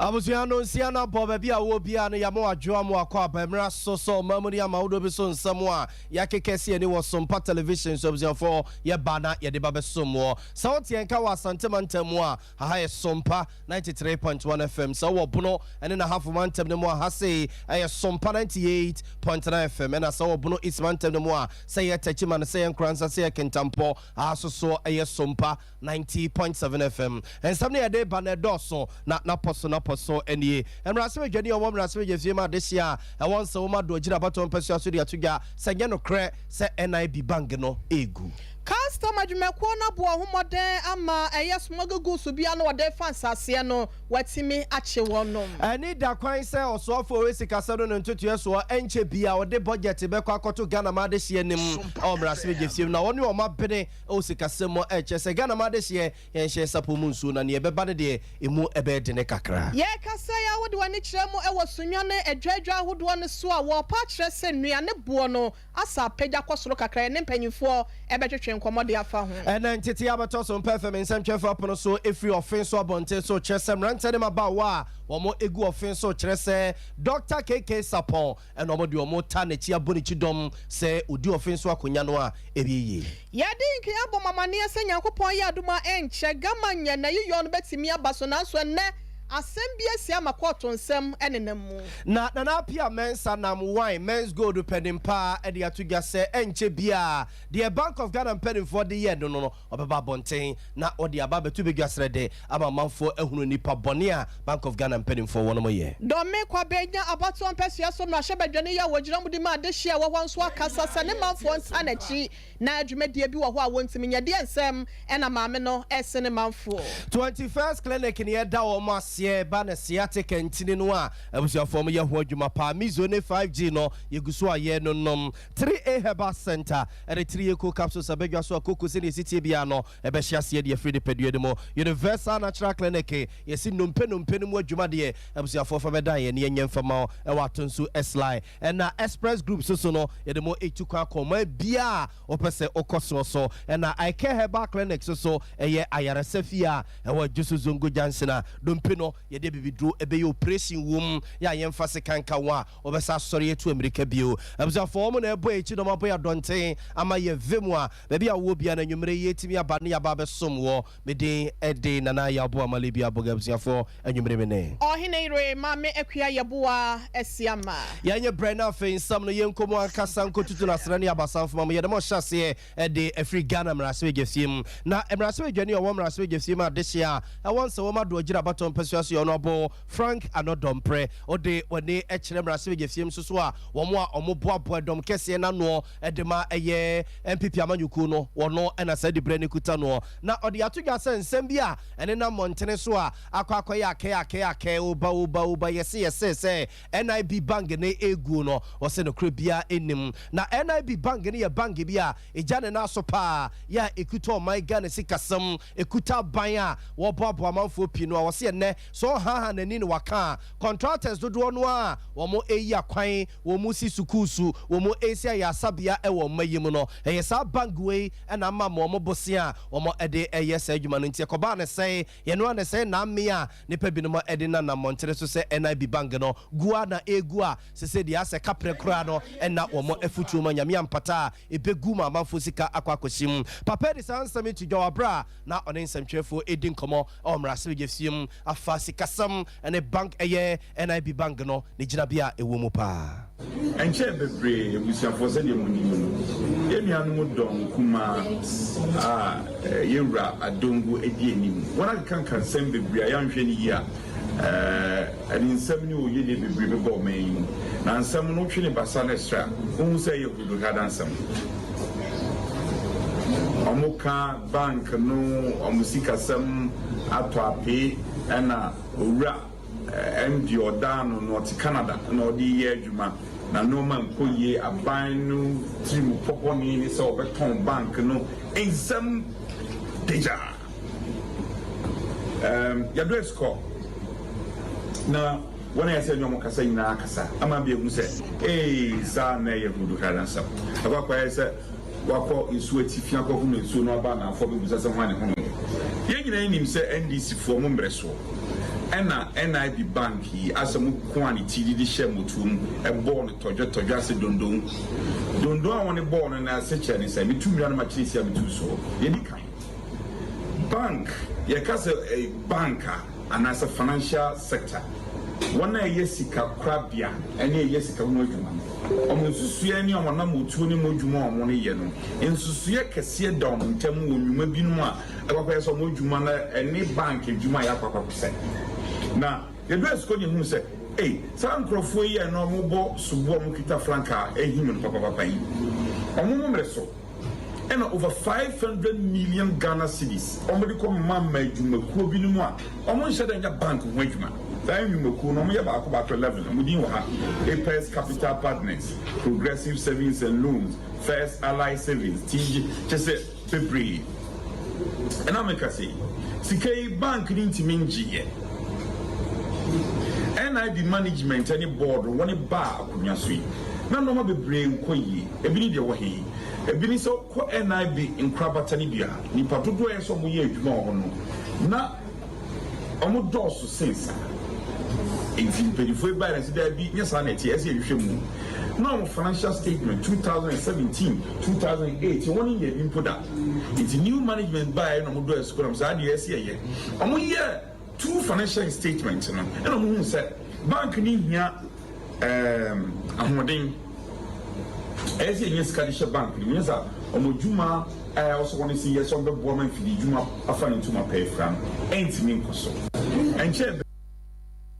Abusua no nsia no abɔ baabi a wɔ biara no yɛama wadwo ama wakɔ aba mmerɛ so sɛ ɔma mu ne ama wodoɔ bi so nsɛm a yɛakeka si ani wɔ Sompa Television so. Abusuafoɔ, yɛba na yɛde ba bɛsom wɔ. Sɛ wote yɛn ka wɔ Asante mantam mu a, ha yɛ Sompa 93.1 FM. Sɛ wowɔ Bono ne Nahafo mantam no mu a, ha sei ɛyɛ Sompa 98.9 FM. Ɛna sɛ wɔ Bono East mantam no mu a, sɛ yɛ Tachiman, sɛ yɛ Nkoransa, sɛ yɛ Kintampo, ha so so ɛyɛ Sompa 90.7 FM. Nsɛm no yɛde ba no ɛdɔɔso na napɔ so napɔ so nie. Mmarahyɛbadwani a ɔwɔ mmarahyɛbadwa fie ma adehye a ɛwɔ Nsawam Adoagyiri abatoɔ mpasua so de ato dwa sɛ nyɛ nokorɛ sɛ NIB Bank no ɛregu. Custom adwumakuo no aboɔ ho mmɔden ama ɛyɛ smuggle goods bi a na wɔde fa nsaseɛ no wɔatumi akye wɔnom. Ɛne da kwan sɛ ɔsoafoɔ wɔ sikasɛm no ne ntotoeɛ soɔ ɛnkyɛ bia ɔde budget bɛkɔ akɔto Ghana ma adehyeɛ anim ɛwɔ mmarahyɛbadwa fie mu na wɔne wɔn abene ɛwɔ sikasɛm mu ɛkyɛ sɛ Ghana ma adehyeɛ yɛnhyɛ sapɔ mu nsuo na neɛ ɛbɛba no deɛ emu ɛbɛyɛ dene kakra. Yɛrekasa yi a, wode w'ani kyerɛ mu wɔ Sunyani adwaadwa ahodoɔ no so a, wɔrepa akyerɛ sɛ nnuane boɔ no asa apagya kɔ soro kakra. Yɛne mpanyinfoɔ bɛtwetwe nkɔmmɔ de afa ho. Ɛnɛ ntete abɛtɔ so mpɛ fam nsɛmtwerɛfoɔ apono so ɛfiri ɔfe so abɔnten so kyerɛ sɛ mmeranteɛ ne mmabaawa a wɔn gu ɔfe so kyerɛ sɛ Dɔkta KK Sarpong ɛna wɔn de wɔn ta n'akyi abɔ n'akyi dɔm sɛ ɔdi ɔfe so akonnwa no a ɛbɛyɛ yie. Yɛde nkan abɔ mo amaneɛ sɛ Nyankopɔn yɛ adom a ɛnkyɛ Gama nyɛ n'ayiyɔ no bɛtumi aba so, nanso ɛnnɛ asɛm bi asi ama kɔɔto nsɛm nenam mu. Na Nana Appiah Mensah nam Wine Men's Gold panin paa de ato dwa sɛ ɛnkyɛ biara deɛ Bank of Ghana mpanimfoɔ de yɛɛ no no ɔbɛba abɔnten na ɔde aba abɛto badwa srɛdɛ ama amanfoɔ ahunu nnipa bɔne a Bank of Ghana mpanimfoɔ wɔnom yɛ. Dɔme Kwabenya abatoɔ mpɛsoa so mmarahyɛbadwani yi a wɔgyina mu de ma adehyeɛ a ɛwɔ hɔ nso akasa sɛ ne manfoɔ ntaa n'akyi na dwumadie bi wɔ hɔ a wɔntumi nyɛ. Deɛ nsɛm na maame no rese ne manfoɔ? 21st Clinic ne yɛda wɔn aseɛ ba ne sciatica ntini no a abusuafoɔ mo yɛ ho adwuma paa. Mizo ne 5G no yɛgu so a yɛnonom. 3A Herbal Center ɛde 3A Co capsules abadwa so a koko sɛdeɛ ɛsi teɛ biara no ɛbɛhyɛ aseɛ de afiri nipadua no mu. Universal Natural Clinic yɛsi nnompe nnompe no mu adwuma deɛ abusuafoɔ fa bɛdan yɛn ne yɛnyɛ mfa ma wo ɛwɔ Atonsu Sly. Ɛna Express Group so so no yɛde mo ɛtu kwan akɔ ɔman biara a wopɛ sɛ wokɔ soɔ so. Ɛna I Care Herbal Clinic so so ɛyɛ ayaresa fie a ɛwɔ Adwoso Zongo Junction a dompe no yɛde abibiduro ɛbɛyɛ operation wom yɛ a yɛmfa sekan nka ho a wɔbɛsa asɔre atu amirika bio. Abusuafoɔ wɔn na ɛbɔ yɛn akyi na wɔabɔ yɛn adɔnten ama yɛ vem a baabi a wowɔ biara no anwummere yi yɛatumi aba ne yɛaba abɛsom wɔ. Me din de Nana Yaw Boamah Libya Aboga. Abusuafoɔ anwummere me ne. Ɔhene yere Maame Akua Yeboah Asiamah. Yɛnyɛ brɛ na afei nsɛm no yɛnkɔ mu ankasa nkɔtutu no asra ne abasa mfoma mu. Yɛde mo hyɛ aseɛ de afiri Ghana mmarahyɛbadwafie mu. Na mmarahyɛbadwani a ɔwɔ mmarahyɛbadwafie mu adehyeɛ a ɛwɔ Nsawam Adoagyiri abatoɔ mpasua so yɛ Honourable Frank Anodɔmprɛ. Wode w'ani kyerɛ mmarahyɛbadwafie mu nso so a, wɔn a wɔboaboa dɔm kɛseɛ no anoɔ de ma ɛyɛ NPP amanyɔkuo no, wɔn na saa diberɛ no kuta noɔ. Na ɔde ato dwa sɛ nsɛm bi a ɛnenam mmɔntene so a akɔ akɔyɛ akɛɛ akɛɛ akɛɛ, oba oba oba, yɛse yɛse sɛ NIB Bank no reguo no, ɔse nokorɛ biara nnim. Na NIB Bank no yɛ bank bi a ɛgya ne nan so paa, yɛ a ɛkuta ɔman Ghana sikasɛm, ɛkuta aban a wɔboaboa amanfoɔ pii no a, ɔse ɛnnɛ sɛ ɔhaahaa n'ani na waka a, contractors dodoɔ no ara a wɔreyi akwan, wɔresi sukuusu, wɔresi ayaresabea wɔ ɔman yi mu no, ɛyɛ saa bank wei na ama wɔn bosea a wɔde reyɛ saa adwuma no. Nti ɛkɔbaa no sɛn? Yɛn ara na sɛn na amee a nnipa binom de nanam mmɔntene so sɛ NIB Bank no gu ara na ɛregu a sesei deɛ asɛ kaprɛ koraa no nna wɔn afutuo ma Nyame ampata a ɛbɛgu ma amanfoɔ sika akɔ akɔsi mu. Papa yi de saa nsɛm yi to dwa wɔ aberɛ a na ɔne nsɛmtwerɛfoɔ redi nkɔmmɔ wɔ mmarahyɛbadwafie mu afa sikasɛm ne bank ɛyɛ NIB Bank no ne gyinabea a ɛwɔ mu paa. Ɛnkyɛɛ bebree, abusuafoɔ, sɛdeɛ monim no, yɛn nuanom dɔm nkumaa a yɛn wura Adongo di anim, wɔn akeka nsɛm bebree a yɛanhwɛ no yie a, ɛde nsɛm ne oyɛdeɛ bebree bɛba ɔman yi mu. Na nsɛm no, wotwe ne basa no ɛsrɛ a, wohu sɛ ɛyɛ huruduhada nsɛm. Wɔka bank no, wɔn sikasɛm atɔ apee, ɛna owura MD ɔda ano no, ɔte Canada na ɔde reyɛ adwuma, na nneɛma nkɔ yie. Aban no tirimupɔ bɔne ne sɛ ɔbɛtɔn bank no. Nsɛm pagyaa. Yɛdɔ asukɔ, na wɔn a yɛsɛ ne wɔn kasa nyinaa kasa ama bi ehu sɛ, ee, saa na ɛyɛ huruduhara nsɛm. Ɛkɔ akɔyɛ sɛ Wakɔ nsuo atifi akɔhunu nsuo no aba anaafoɔ bɛbisa sɛ hwan ne honoeɛ. Yɛn nyinaa nim sɛ NDC foɔ mo mmerɛ soɔ. Ɛna NIB Bank yi asɛ mo ko a ne ti de de hyɛ motuo mu bɔɔ no tɔdwɛtɔdwɛ ase dondon. Dondon a wɔne bɔɔ no no ase kyerɛ ne sɛ metu mmira no makyerɛ si a metu soɔ. Deɛ ɛdi kan, bank, yɛka sɛ bank a anaasɛ financial sector, wɔn a ɛyɛ sika korabea ne ɛyɛ sika ho adwuma no, wɔn nsusuɛ ne wɔn anamotuo ne wɔn adwuma a wɔn yɛ no, nsusuɛ kɛseɛ da wɔn ntam wɔ nnwuma binom a ɛkɔkɔyɛ sɛ wɔn adwuma no ɛne bank adwuma a yɛakɔ akɔsɛ. Na yɛdɔ asukɔ ne ehu sɛ, ei, saa nkurɔfoɔ yi a na wɔbɔ sobo a wɔkita frankaa ehim no papapapa yi, wɔn mmerɛ so ɛna over 500 million Ghana cedis wɔn de kɔ mama adwumakuo binom a wɔn nhyɛ dɛ nyɛ bank ho adwuma. Saa nnwumakuo no, wɔn yɛ baako baako 11. Wɔn din wɔ ha: Apex Capital Partners, Progressive Savings and Loans, First Ally Savings, TG, kyɛ sɛ bebree. Ɛna meka sɛ sika yi, bank ne ntumi ngyeeɛ. NIB management ne board wɔne baa akonnwa so yi na nneɛma bebree nkɔ yie. Ebi ne deɛ wɔ he yi, ebi ne sɛ kɔ NIB nkorabata no bi a, nipa dodoɔ yɛ sɛ ɔmo yɛ adwuma wɔ hɔ no na ɔmo dɔɔso sen saa. Nti mpanyinfoɔ yi baa yɛn sɛ daabi, nyɛ saa na ɛte, ɛsɛ yɛhwehwɛ mu na ɔmo financial statement 2017, 2008 wɔn nyɛ bi mpo da. Nti new management baa yɛ na ɔmo dɔ ɛsukuu na saa deɛ ɛsɛ yɛyɛ. Ɔmo yɛ two financial statement no, ɛna ɔmo hu sɛ bank ni hia ahoɔden, ɛyɛ sɛ yɛnyɛ sika de hyɛ bank no mu, nyɛ sɛ ɔmo dwuma ɛɛ ɔsɔ wɔn si yɛ sɛ ɔmo bɛboa ma mfidi dwuma afa ne ntoma pɛɛ fira no ɛntumi nkɔ so ɛnkyɛn.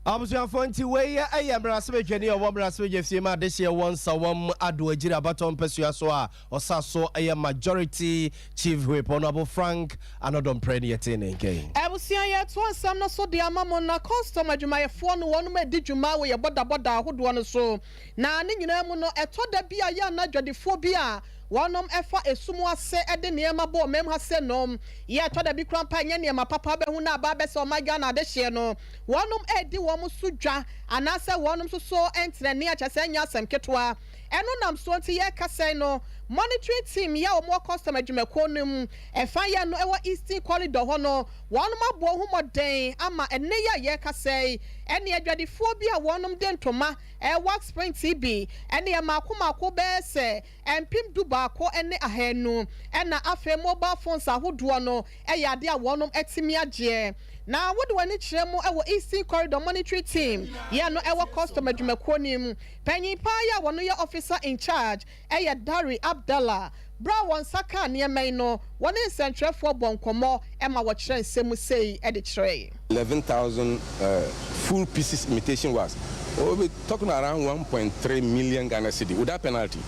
Abusuafoɔ, nti wei ɛyɛ mmarahyɛbadwani a ɔwɔ mmarahyɛbadwa fie mu adehyeɛ wɔ Nsawam Adoagyiri abatɔ mpasua so a ɔsa so ɛyɛ Majority Chief Whip, Honourable Frank Annoh-Dompreh ne yɛtee ne nkɛn. Abusua, yɛtoa nsɛm no so de ama mo. Na custom adwumayɛfoɔ no, wɔnom adi dwuma wɔ yɛ bɔdabɔda ahodoɔ no so, na ne nyinaa mu no, ɛtɔ da bi a yɛ ana adwadifoɔ bi a wɔnom ɛfa esum ase ɛde nneɛma bɔ ɔmɛm ha sɛ nom yɛ ɛtɔ da bi kora mpa nyɛ nneɛma papa bɛho na aba abɛsɛ ɔman Ghana adehyeɛ no, wɔnom ɛredi wɔn so dwa anaasɛ wɔnom nso so ɛntenani akyɛ sɛ ɛnyɛ asɛm ketewa. Ɛno nam so nti yɛrekasa no, monitoring team yɛ a wɔn wɔ custom adwumakuo no mu ɛfa yɛ no ɛwɔ Eastern Corridor hɔ no, wɔnom aboɔ ho mmɔden ama ɛnɛ yi a yɛrekasa yi, ɛne adwadifoɔ bi a wɔnom de ntoma ɛɛ wax print bi ɛne ɛmaako maako bɛyɛ sɛ 11,200, ɛna afei mobile phones ahodoɔ no, ɛyɛ adeɛ a wɔnom ɛtumi agyeɛ. Na wode w'ani kyerɛ mu ɛwɔ Eastern Corridor monitoring team yɛ no ɛwɔ custom adwumakuo no mu, panyin paa yɛ a wɔno yɛ officer in charge ɛyɛ Dari Abdallah. Bere a wɔn nsa kaa nneɛma yi no, wɔne nsɛntwerɛfoɔ bɔ nkɔmmɔ ɛma wɔkyerɛ nsɛm sei ɛde kyerɛ. 11,000 full pieces imitation wax. We'll be talking around 1.3 million Ghana cedi without penalty.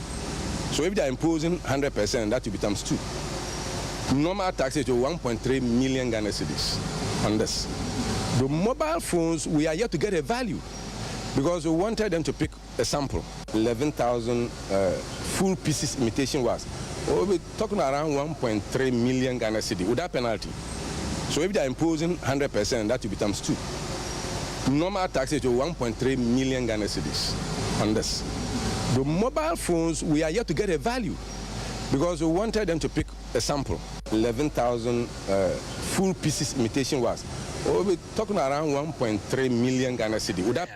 So if they are imposing 100%, that will be times two. Normal tax is 1.3 million Ghana cedis on this. The mobile phones, we are yet to get a value because we wanted them to pick a sample. 11,000 full pieces imitation wax. We'll be talking around 1.3 million Ghana cedi without penalty. So if they are imposing 100%, that will be times two. Normal tax is 1.3 million Ghana cedis on this. The mobile phones, we are yet to get a value because we wanted them to pick a sample. 11,000 full pieces imitation wax. We'll be talking around 1.3 million Ghana cedi. Without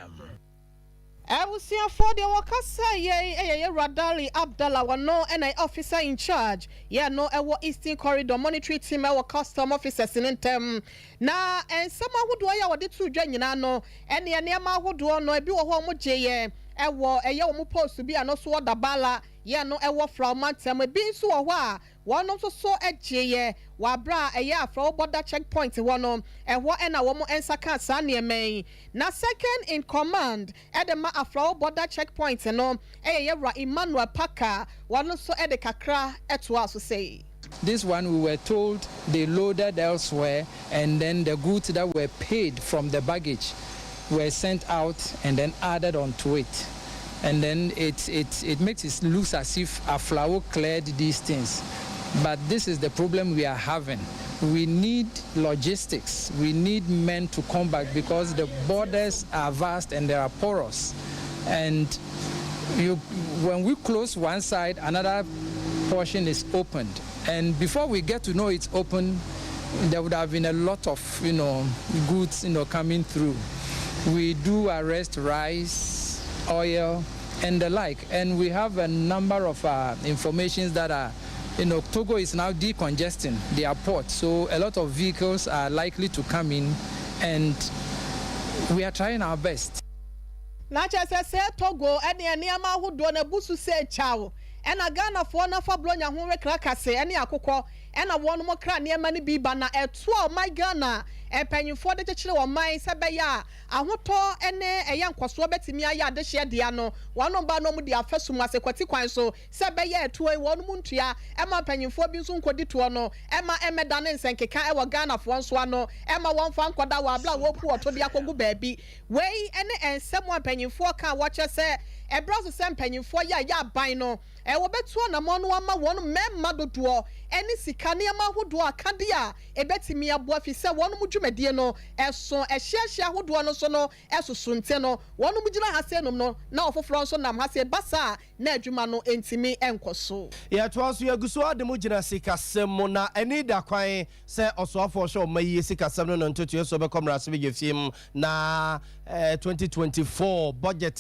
Abusuafoɔ, deɛ wɔkasa yɛ ɛyɛ yɛwura Dali Abdallah, wɔno ɛna officer in charge yɛ no ɛwɔ Eastern Corridor monitoring team ɛwɔ custom officers ne ntɛm. Na nsɛm ahodoɔ yi a wɔde to dwa nyinaa no, ɛne nneɛma ahodoɔ no ebi wɔ hɔ a wɔn gye yɛ ɛwɔ ɛyɛ wɔn post bi a no so wɔ Dabala yɛ no ɛwɔ Frawma ntɛm. Ebi nso wɔ hɔ a wɔn nso so gye yɛ wɔ abere a ɛyɛ Aflao border checkpoint hɔ no, ɛhɔ ɛna wɔn nsa ka saa nneɛma yi. Na second in command ɛde ma Aflao border checkpoint no ɛyɛ yɛwura Emmanuel Parker, wɔn nso ɛde kakra ɛtoa so sɛ. This one, we were told they loaded elsewhere, and then the goods that were paid from the baggage were sent out and then added onto it. And then it makes it look as if Aflao cleared these things. But this is the problem we are having. We need logistics. We need men to come back because the borders are vast and they are porous. And when we close one side, another portion is opened. And before we get to know it's open, There would have been a lot of goods coming through. We do arrest rice, oil, and the like. And we have a number of informations that are, Togo is now decongesting their port. So a lot of vehicles are likely to come in, and we are trying our best. Na kyerɛ sɛ Togo ne nneɛma ahodoɔ no abu so sɛ kyaw, ɛna Ghanafoɔ no afa Buronya ho rekra kase ne akokɔ, ɛna wɔn kra nneɛma no bi ba, na ɛto a ɔman Ghana mpanyinfoɔ de kyekyere ɔman sɛ bɛyɛ a ahotɔ ne ɛyɛ nkɔsoɔ bɛtumi ayɛ adehyeɛ dea no, wɔn ba no de afa sum ase kwati kwan so sɛ bɛyɛ ɛtoɔ yi wɔn mu ntua ɛma mpanyinfoɔ bi nso nkɔdi toɔ no, ɛma ɛmɛda ne nsɛnkeka ɛwɔ Ghanafoɔ nso ano, ɛma wɔn fa nkɔda wɔ abla a wɔpu ɔto de akɔgu baabi. Wei ɛne nsɛm a mpanyinfoɔ ka a wɔkyerɛ sɛ ɛbrɛ so sɛ mpanyinfoɔ yɛ a yɛ aban no ɛwɔ bɛtu anamɔ no ama wɔn mmarima dodoɔ ɛne sika, nneɛma ahodoɔ, akadeɛ a ɛbɛtumi aboa fi sɛ wɔn mu dwumadie no ɛso ɛhyeahyia ahodoɔ no so no ɛsoso. Nte no wɔn mu gyina ha sɛ nom no na ɔfoforɔ nso nam ha sɛ basa a na adwuma no ntumi nkɔ so. Yɛtoa so, yɛgu so ade mu gyina sikasɛm mu, na ɛni da kwan sɛ ɔsoafoɔ hyɛ ɔma yie sikasɛm no ntotoeɛ so bɛkɔ mmarahyɛbadwa fie mu na 2024 budget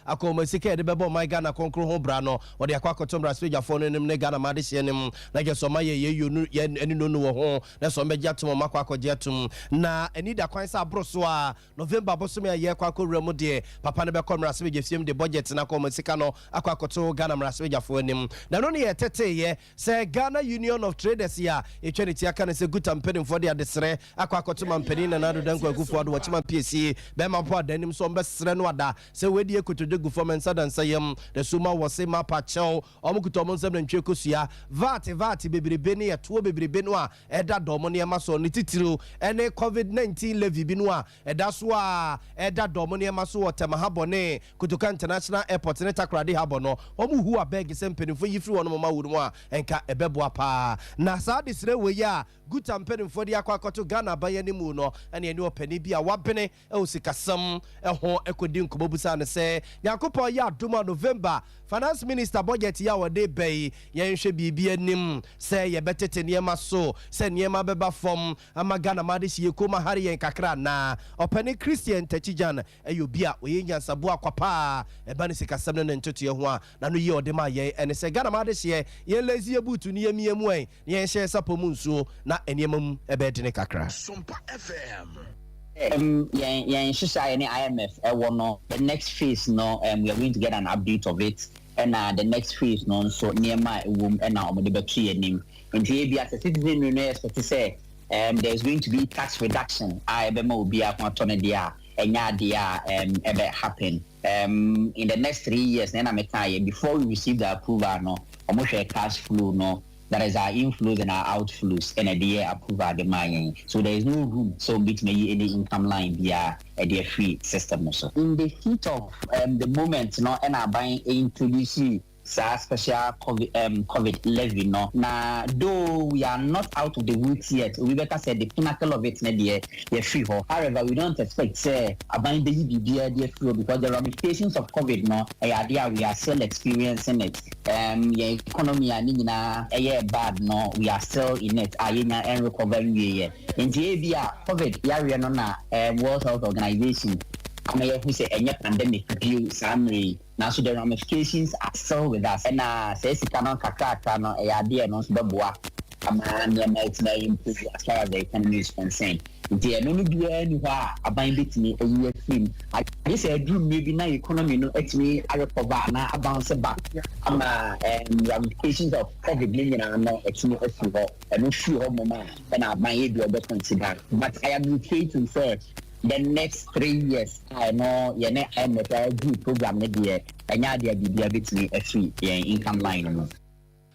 akɔma sika yɛde bɛbɔ ɔman Ghana kronkron ho bra no, wɔde akɔ akɔto mmarahyɛbadwafoɔ no anim ne Ghana ma adehyeɛ no mu, na gye sɛ ɔma yɛ yɛyɛ nu yɛ ani no wɔ ho na sɛ ɔmbɛgye atom, ɔma akɔ akɔgye atom. Na ɛni da kwan sɛ aboro so a November bosome a yɛkɔ akɔwura mu deɛ, papa no bɛkɔ mmarahyɛbadwa fie mu de budget no akɔ ɔma sika no akɔ akɔto Ghana mmarahyɛbadwafoɔ anim. Na ɛno ne yɛteteyɛ sɛ Ghana Union of Traders yi a ɛtwa ne ti aka no sɛ GUTA mpanimfoɔ de adesrɛ akɔ akɔto ma mpanin Nana Addo Dankwa Akufo Addo wɔkyema piesie bɛrima mpo ada anim so ɔmbɛsrɛ no ada sɛ wɔadi akotodwe gu fam nsa da nsa yam na so ma wɔ se ma pa kyɛw. Ɔmo kuta ɔmo nsɛm na ntwe kosua VAT VAT bebrebe ne ɛtoɔ bebrebe no a ɛda dɔm nneɛma so ne titiriw ɛne COVID-19 levy bi no a ɛda so a ɛda dɔm nneɛma so wɔ Tema Harbour ne Kotoka International Airport ne Takoradi Harbour no. Wɔn hu abɛɛge sɛ mpanimfoɔ yi firi wɔn ma wɔ mu a ɛnka ɛbɛboa paa. Na saa de srɛ wɔ yi a GUTA mpanimfoɔ de akɔ akɔto Ghana aban anim no, ɛne ɔpanin bi a wabene ɛwɔ sikasɛm ɛho ɛkɔdi nkɔmmɔ busa no sɛ Nyankopɔn yɛ adom a, November Finance Minister budget yi a wɔde ba yi, yɛnhwɛ biribi anim sɛ yɛbɛtete nneɛma so sɛ nneɛma bɛba fam ama Ghana ma de hyɛ kurom ahare yɛn kakra. Na ɔpanin Christian Takyi Gyan ɛyɛ obi a ɔyɛ nyansaboa akwa paa ɛba ne sikasɛm no ne ntotoeɛ ho a na no yie ɔde ma yɛn ɛne sɛ Ghana ma de hyeɛ yɛn lace yɛ boot ne yɛmia mu ɛn na yɛnhyɛ sapɔ mu nsuo na nneɛma mu ɛbɛyɛ dene kakra. Sompa FM. Yɛn nhyehyɛ a yɛne IMF ɛwɔ no, the next phase no, we are going to get an update of it, ɛna the next phase no nso, nneɛma a ɛwɔ mu ɛna wɔde bɛto yɛn anim. Nti ebi asɛ citizen no expect sɛ there is going to be tax reduction a ɛbɛma obi ako atɔ no deɛ a, ɛnyɛ adeɛ a ɛbɛ happen in the next 3 years. Na ɛna meka yɛ before we receive the approval no, wɔn hwɛ cash flow no, that is our inflows and our outflows, ɛna ɛde yɛ approval de maa yɛn. So there is no room so mbɛtumi ayi any income line biara ɛde afiri system no so. In the heat of the moment no, ɛna aban introduce saa special COVID levy no. Na though we are not out of the woods yet, obi bɛka sɛ the pinnacle of it ne deɛ yɛfiri hɔ. However, we don't expect sɛ aban bɛyi biribiara de afiri hɔ, because the ramifications of COVID no ɛyɛ adeɛ a we are still experiencing it. Yɛn economy a ne nyinaa ɛyɛ bad no, we are still in it a yɛnya ɛnrecover nwieɛ. Nti ebi a COVID yareɛ no na World Health Organization ama yɛhu sɛ ɛnyɛ pandemic bio saa mmerɛ yi, nanso the ramifications are still with us. Ɛna sɛ sika no kakrakra no ɛyɛ adeɛ no nso bɛboa ama nneɛma ɛtumi improve as far as the economy is concerned. Nti ɛno no biara ni hɔ a aban bɛtumi ayi afiri mu agye sɛ aduru mmerɛ bi na economy no atumi arecover anaa abounce back ama ramifications of COVID ne nyinaa no atumi afiri hɔ. Ɛno firi hɔ mom a, ɛna aban yɛ bi ɔbɛ consider. But I am reiterating sɛ the next 3 years a ɛno yɛne IMF agree program no deɛ, ɛnyɛ adeɛ a biribiara bɛtumi afiri yɛn income line no mu.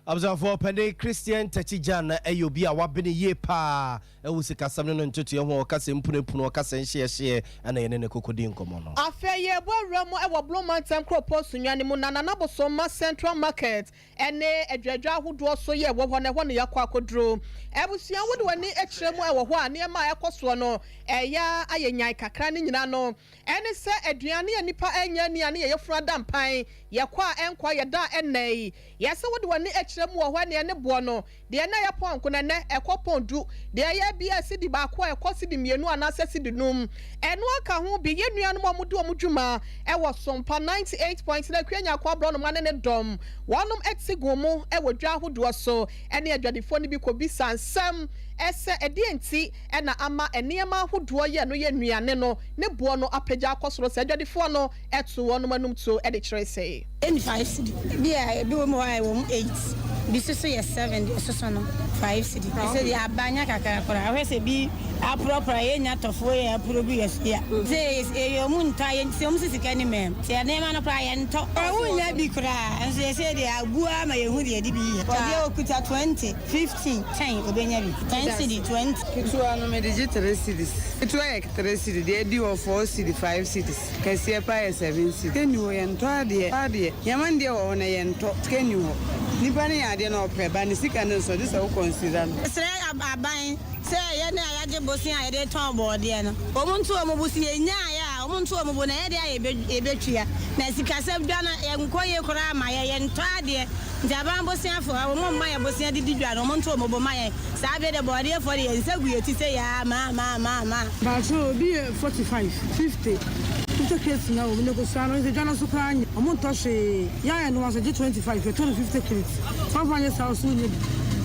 Abusuafoɔ, pɛne Christian Takyi Gyan ɛyɛ obi a wabene yie paa ɛwɔ sikasɛm no no ntotoeɛ ho, ɔkasɛ mpunapunu, ɔkasɛ nhyeɛhyeɛ, ɛna yɛne ne kɔkɔdi nkɔmmɔ no. Afei yɛbɔ awura mu ɛwɔ Bono mantam kuropɔn Sunyani mu, na Nana Bosomma Central Market ɛne adwadwa ahodoɔ so yɛ ɛwɔ hɔ no, ɛhɔ ne yɛakɔ akɔduro. Abusua, wode w'ani akyerɛ mu ɛwɔ hɔ a, nneɛma a ɛkɔ soɔ no ɛyɛ ayɛ nyan kakra. Ne nyinaa no ɛne sɛ aduane a nipa ɛnyɛ ni a ne yɛyɛ funu ada mpan. Yɛkɔ a ɛnkɔ, yɛda a ɛnna yi. Yɛsɛ wode w'ani kyerɛ mu wɔ hɔ ɛneɛ ne boɔ no, deɛ na ɛyɛ pɔn no ɛnnɛ ɛkɔ pɔn 10, deɛ ɛyɛ bi a sidi 1 a ɛkɔ sidi 2 anaasɛ sidi 5. Ɛno aka ho bi, yɛn nuanom a wɔdi wɔn dwuma wɔ Sompa 98.9 Akua Nyarko Aborɔnoma ne ne dɔm, wɔnom te gu mu wɔ dwa ahodoɔ so ne adwadifoɔ no bi kɔbisa nsɛm sɛ ɛdeɛn nti na ama nneɛma ahodoɔ yɛ no yɛ nnuane no ne boɔ no apagya akɔ soro saa. Adwadifoɔ no to wɔnom anum tuo de kyerɛ sɛ. Ɛni 5 cedi. Ebi a ebi wɔ mu hɔ a ɛwɔ mu 8, bi soso yɛ 7, deɛ soso no 5 cedi. Ɛsɛ deɛ aba nya kakra koraa, ahwɛ sɛ bi aporɔporɔ a yɛnya tɔfoɔ yɛ aporo bi yɛ so ya sɛ ɛyɛ ɔmu ntɔ a yɛ sɛ ɔmu sɛ sika ni mɛm sɛ nneɛma no koraa yɛntɔ ɔwo bi koraa nso yɛsɛ deɛ abua ama yɛhu deɛ de bi yɛ ɔdeɛ okuta 20, 15, 10, obɛnya bi 10 cedi, 20. Ketewa no mede gye 3 cedis. Ketewa yɛ 3 cedi, deɛ edi hɔ 4 cedi, 5 cedis, kɛseɛ pa yɛ 7 cedi. Sika ni hɔ, yɛntɔ adeɛ adeɛ yɛma no deɛ wɔ hɔ na yɛntɔ. Sika ni hɔ, nipa no yɛ adeɛ na ɔpɛ ba ne sika no nso de sɛ wo consider no. Srɛ aban sɛ yɛne a yɛagye bosia a yɛde tɔn bɔɔdeɛ no, wɔn nto wɔn bo. Si yɛnyaeɛ a, wɔn nto wɔn bo na yɛde a yɛbɛtua na sikasɛm dwa no yɛnkɔ yie koraa ma yɛ yɛntɔ adeɛ. Nti aban bosiafoɔ, wɔn mma yɛ bosia didi dwa no, wɔn nto wɔn bo ma yɛn saa bere de bɔɔdeɛfoɔ de yɛn nsa gu yɛ ti sɛ yaa maa maa maa maa. Baako obi yɛ 45, 50, 50 crates na wɔn ne kosua no nti dwa no so koraa nyɛ ɔmo ntɔ hwee. Yɛayɛ no wɔn gye 25, yɛtɔ no 50 crates fanfa nyɛ saa ɔso nyɛ bi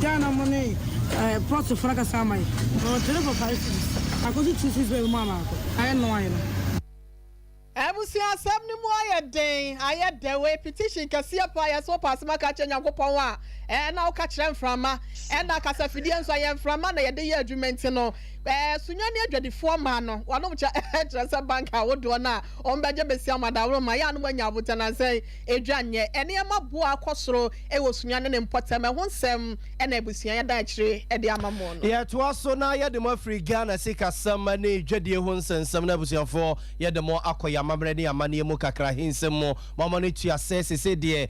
Ghana mo ne ɛɛ pɔt fana kasa ama yɛ ɔwɔ three for 5 cedis, akɔso 2 cedis bɛyɛ mu amaako ayɛ no ayɛ no. Abusua, asɛm no mu ayɛ den, ayɛ dɛwe. Petition kɛseɛ pa yɛ so paase ma ka kyerɛ Nyankopɔn a ɛɛ na woka kyerɛ mframa ɛna kasafidie nso ayɛ mframa na yɛde yɛ adwuma. Nti no Sunyani adwadifoɔ maa no wɔnom kyɛ kyerɛ sɛ bank ahodoɔ no a wɔn bɛgye besia amadaworo ma yɛ anom anya abotɛnansɛn edwa nyɛ nneɛma boa akɔ soro ɛwɔ Sunyani ne mpɔtɛm. Ɛho nsɛm ɛna abusua yɛda akyire ɛde ama mo no. Yɛtoa so na yɛde mo afiri Ghana sikasɛm ne dwadie ho nsɛnsɛm no. Abusuafoɔ, yɛde mo akɔ yɛ amammerɛ ne amanneɛ mu kakra hensɛm mu mama no tua sɛ sese deɛ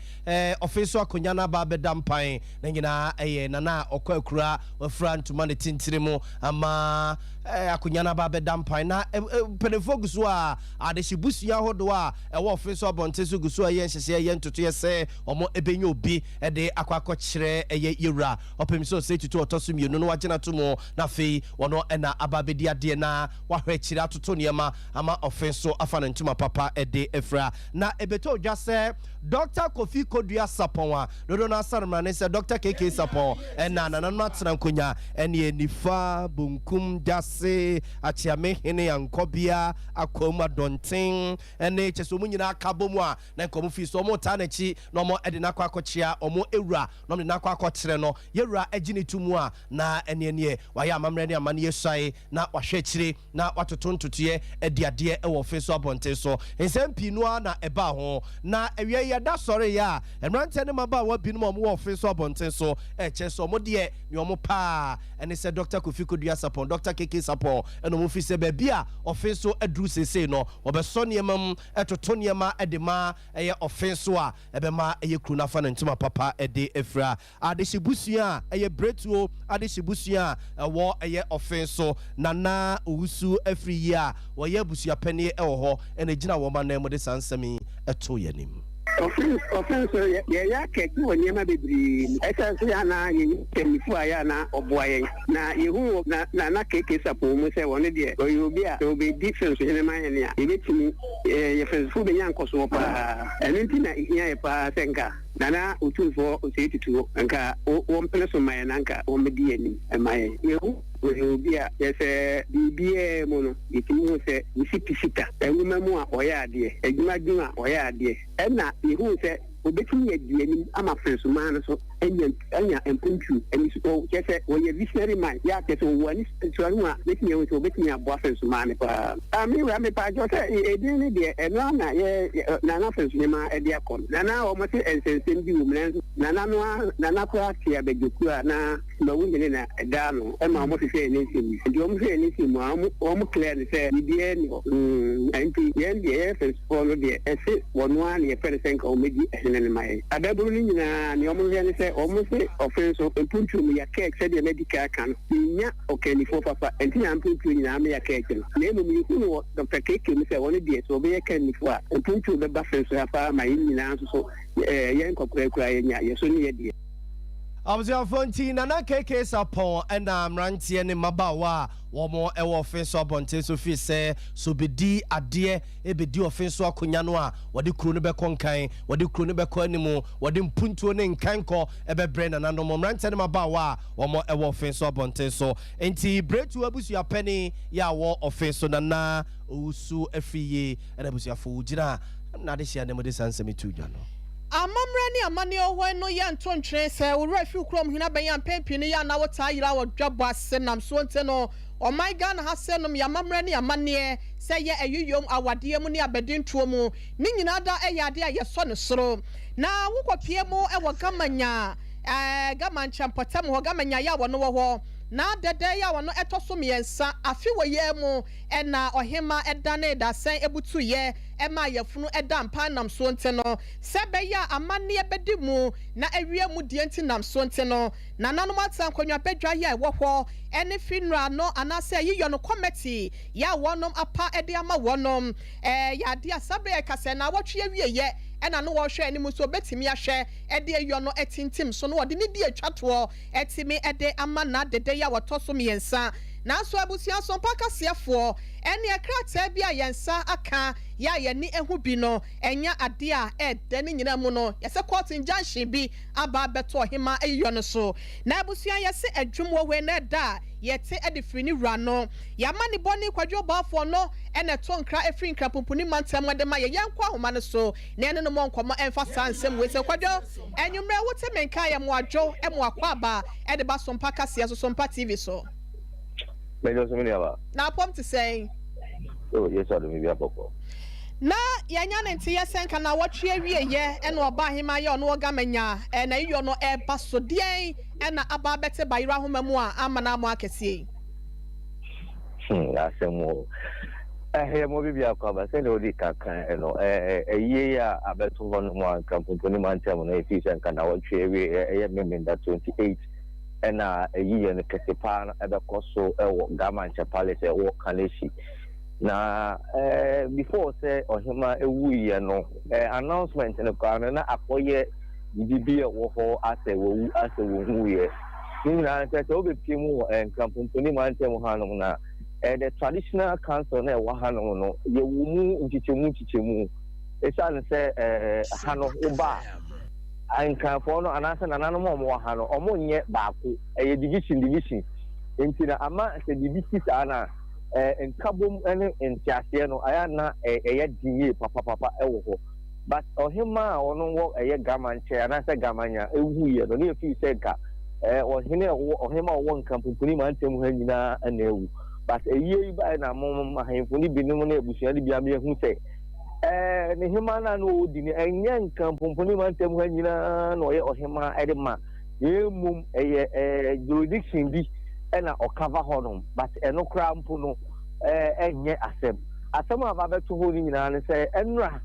ɔfe so akonnwa no aba bɛda mpan na nyinaa ɛyɛ Nana a ɔkɔ akura wafura ntoma ne tentene mu ama akonnwa no aba bɛda mpan na mpanimfoɔ gu so a adehye busua ahodoɔ a ɛwɔ ɔfe so abɔnten so gu so a ɛyɛ nhyehyɛ, ɛyɛ ntotoyɛ sɛ ɔmo ɛbɛnya obi ɛde akɔ akɔkyerɛ ɛyɛ yɛwura ɔpem sɛ ɔsɛ tutu ɔtɔ so mmienu no wagyina to mu na afei wɔno ɛna aba bɛdi adeɛ na wahwɛ akyire atoto nneɛma ama ɔfe so afa ne ntoma papa ɛde afira. Na ɛbɛtɔ odwa sɛ Dr Kofi Kodua Sapɔn a dodo no asa no mmara ne sɛ Dr KK Sapɔn ɛna nananom atena nkonnwa ɛne nifa bonkum gyase akyeame hene ankɔbea akwam adɔnten ɛne kyɛ sɛ ɔmo nyinaa ka bɔ mu a na nka ɔmo fii so ɔmo taa n'akyi na ɔmo ɛde n'akɔ akɔkyea ɔmo ewura na ɔmo de n'akɔ akɔkyerɛ no yɛwura agye ne to mu a na ɛneɛ wayɛ amammerɛ ne amanneɛ suae na wahwɛ akyire na watoto ntotoeɛ adi adeɛ ɛwɔ ɔfe so abɔnten so. Nsɛm pii no ara na ɛbaa ho na awia yi yɛda sɔre yɛ a mmeranteɛ ne mmabaawa binom a wɔwɔ ɔfe so abɔnten so ɛkyɛ sɛ ɔmo deɛ nea ɔmo paa ɛne sɛ Dr Kofi Kodua Sapɔn, Dr KK Sapɔn, ɛna ɔmo fi sɛ baabi a ɔfe so aduru seesei no wɔbɛsɔ nneɛma mu ɛtoto nneɛma ɛde ma ɛyɛ ɔfe so a ɛbɛma ɛyɛ kuro n'afa ne ntoma papa ɛde afira. Adehye busua a ɛyɛ Bretuo adehye busua a ɛwɔ ɛyɛ ɔfe so, Nana Owusu afiri yi a wɔyɛ abusuapanin ɛwɔ hɔ ɛna gyina wɔn anan mu de saa nsɛm yi ɛto yɛn anim. Ɔfɛn so yɛyɛ akɛse wɔ nneɛma bebree mu. Ɛsɛ sɛ yɛ anaa yɛyɛ mpanyinfo a yɛ anaa ɔboa yɛn na yɛhu wɔ na Nana KK Sapɔn mu sɛ wɔno deɛ ɔyɛ obi a sɛ ɔbɛdi fɛnsohene ma yɛn a yɛbɛtumi yɛ fɛnsofo bɛnya nkɔsoɔ paa. Ɛno nti na ɛhia yɛ paa sɛ nka Nana Otumfoɔ Osei Tutu nka wɔmpene so ma yɛn na nka wɔmmɛdi yɛn anim ma yɛn. Yɛhu ɔyɛ obi a yɛsɛ biribiara mu no yɛtumi hu sɛ wosi pisita nwoma mu a ɔyɛ adeɛ adwumadwuma a ɔyɛ adeɛ, ɛna yɛhu sɛ obɛtumi adi anim ama fɛnsomaa no so anya mpontuo ani so. Kyerɛ sɛ wɔyɛ visionary man yɛ akyɛ sɛ ɔwɔ ani suahu a bɛtumi ahu sɛ obɛtumi aboa fɛnsomaa no paa. Me wura, mepaakyɛw sɛ ɛdin no deɛ ɛno ana yɛ Nana fɛnsohema ɛde akɔ no. Nana wɔn se nsɛnsɛm bi wɔ mu, nanso Nana no a Nana koraa te abadwokuo a na Kumawu hene na ɛda ano ma wɔn hwehwɛɛ ne nsɛm mu. Nti wɔn hwehwɛɛ ne nsɛm mu a, wɔn wɔn clear no sɛ biribiara nni hɔ. Mm, nti yɛn deɛ yɛyɛ Fɛnsifoɔ no deɛ, ɛse wɔn ara na yɛpɛ no sɛ nka wɔn bɛdi hene no ma yɛn. Adaburu no nyinaa, nea wɔn hwehwɛ ne sɛ wɔn se ɔfe nso mpuntuo mu yɛakɛɛk sɛdeɛ madi kan aka no, yɛnnya ɔkannifoɔ papa, nti na mpuntuo nyinaa ama yɛakɛɛk no. Na mmom yɛhu no wɔ Dɔkta KK mu sɛ ɔno deɛ sɛ ɔbɛyɛ kannifoɔ a, mpuntuo bɛba fe nso ha paa ma yɛn nyinaa nso so yɛn nkɔkoraa koraa yɛanya yɛn so ne yɛ deɛ. Abusuafoɔ nti Nana KK Sarpong na mmeranteɛ ne mmabaawa a wɔn wɔ ɔfe so abɔnten so firi sɛ sɛ ɔbɛdi adeɛ bɛdi ɔfe so akonya no a wɔde kuro no bɛkɔ nkan, wɔde kuro no bɛkɔ anim, wɔde mpuntuo ne nkankɔ bɛbrɛ nananom mmeranteɛ ne mmabaawa a wɔn wɔ ɔfe so abɔnten so. Nti Bretu abusuapɛni yɛ a wɔ ɔfe so Nana Owusu Afriyie na abusuafoɔ gyina n'adehyeɛ anim de saa nsɛm yi too dwa no. Amammerɛ ne amanneɛ ɔhɔn no yɛ ntontwene. Sɛ wo werɛ fi wo kurom hene abɛn a, mpɛn pii no yɛ a na wotaa yera wɔ dwabɔ ase nam soɔ nti no, ɔman Ghana ha sɛ nom yɛ amammerɛ ne amanneɛ sɛ yɛ ayiyom, awadeɛ mu ne abadintoɔ mu ne nyinaa da yɛ adeɛ a yɛsɔ no soro. Na wokɔpie mu wɔ Gamanya, ɛɛ Gamankyɛ mpɔtam hɔ, Gamanya yɛ a wɔno wɔ hɔ na dɛdɛ yɛ a wɔno ɛtɔ so mmiɛnsa afe wɔ yɛ mu na ɔhemmaa danee dasɛn butuiɛ maa yafunu da mpan nam soɔ nti no, sɛ ɛbɛyɛ a amanneɛ bɛdi mu na awia mu deɛ nti nam soɔ nti no, nananom atena nkonnwa badwa yɛ a ɛwɔ hɔ ne funeral no anaasɛ ayiyɔ no kɔmɛti yɛ a wɔnom apa de ama wɔnom. Ɛyɛ adeɛ a saa berɛ a yɛka sɛ naawɔtwe awieɛ na no wɔrehwɛ anim nso wɔbɛtumi ahwɛ de ayiyɔ no atintim so na wɔde ne di atwa toɔ atumi de ama n'adede yi a wɔtɔ so mmiɛnsa. Nanso abusua sompa kaseɛfoɔ, ɛneɛ krataa bi a yɛn nsa aka yɛ a yɛn ani ahu bi no, ɛnyɛ adeɛ a ɛɛdɛ. Ne nyinaa mu no, yɛsɛ court injunction bi aba abɛto ɔhemaa ayiyɔ no so. Na abusua yɛse adwum wɔ hɔ na ɛda a yɛte de firi ne wura no. Yɛamanebɔ ne Kwadwo Balfour no na ɛto nkra firi Nkrapumpuni mantam de ma yɛn. Yɛnkɔ ahoma no so na yɛne no mmɔ nkɔmmɔ mfa saa nsɛm wei sɛ Kwadwo. Anwummerɛ wote me nka yɛ mo adwo mo akwaaba de ba Sompa kaseɛ so Sompa TV so. Mɛdwo so me nuaba. Na apɔm te sɛn? Oh Yesu adom biribi abɔkɔ. Na yɛanya ne nteyɛ sɛ nka naawɔtwe awieɛ ɛna ɔba ahemaa yɛ ɔno ɔga manya ɛna iyɔ no ɛba so deɛn ɛna aba abɛte bayerɛ ahoma mu a ama no amɔ akɛseɛ yi. Hmm, asɛm o. Ɛyɛ mo biribi akɔ aba sɛdeɛ wodi ka kan no ɛyie yi a abɛto hɔ no mu a nka mpomponi mantam no ɛfiri sɛ nka nawɔtwe awie ɛyɛ Memenda 28 ɛna ɛyiyɛ no kɛse paa no ɛbɛkɔ so ɛwɔ Gamankyɛ Palace ɛwɔ Kaneshie na before sɛ ɔhema ɛwuiɛ no announcement no koraa no na akɔyɛ biribi bi a ɛwɔ hɔ asɛ wɔwu asɛ wɔnwuiɛ. Ne nyinaa sɛ sɛ wobɛpie mu wɔ Nkrampɔmpɔni mantam hanom no a, the traditional council na ɛwɔ hanom no, yɛwɔ mu nkyekyɛmu nkyekyɛmu. Ɛsiane sɛ ha no woba a, Nkranfoɔ no anaasɛ nananom a wɔwɔ ha no, wɔnyɛ baako. Ɛyɛ division division. Nti na ama sɛ biribi si saa no a, nkabom ne nteaseɛ no, ayɛ na ɛyɛ den yie papapapa wɔ hɔ. But ɔhemaa a ɔno wɔ ɛyɛ Gama nkyɛn anaasɛ Gamanya ewuiɛ no, ne efii sɛ nka ɛɛ ɔhene a ɔwɔ ɔhemaa a ɔwɔ Nkrampoponi mantam ha nyinaa na awu. But ayie yi baeɛ na mo ahemfo no binom ne abusua no bi ama yɛahu sɛ ɛɛ ne hemaa no a na ɔredi no ɛnyɛ Nkrampoponi mantam ha nyinaa na ɔyɛ ɔhemaa ɛde ma na mmom ɛyɛ ɛɛ jurisdiction bi ɛna ɔcover hɔnom but ɛno koraa mpo no ɛɛ ɛnyɛ asɛm. Asɛm a aba abɛto hɔ no nyinaa ne sɛ ɛnora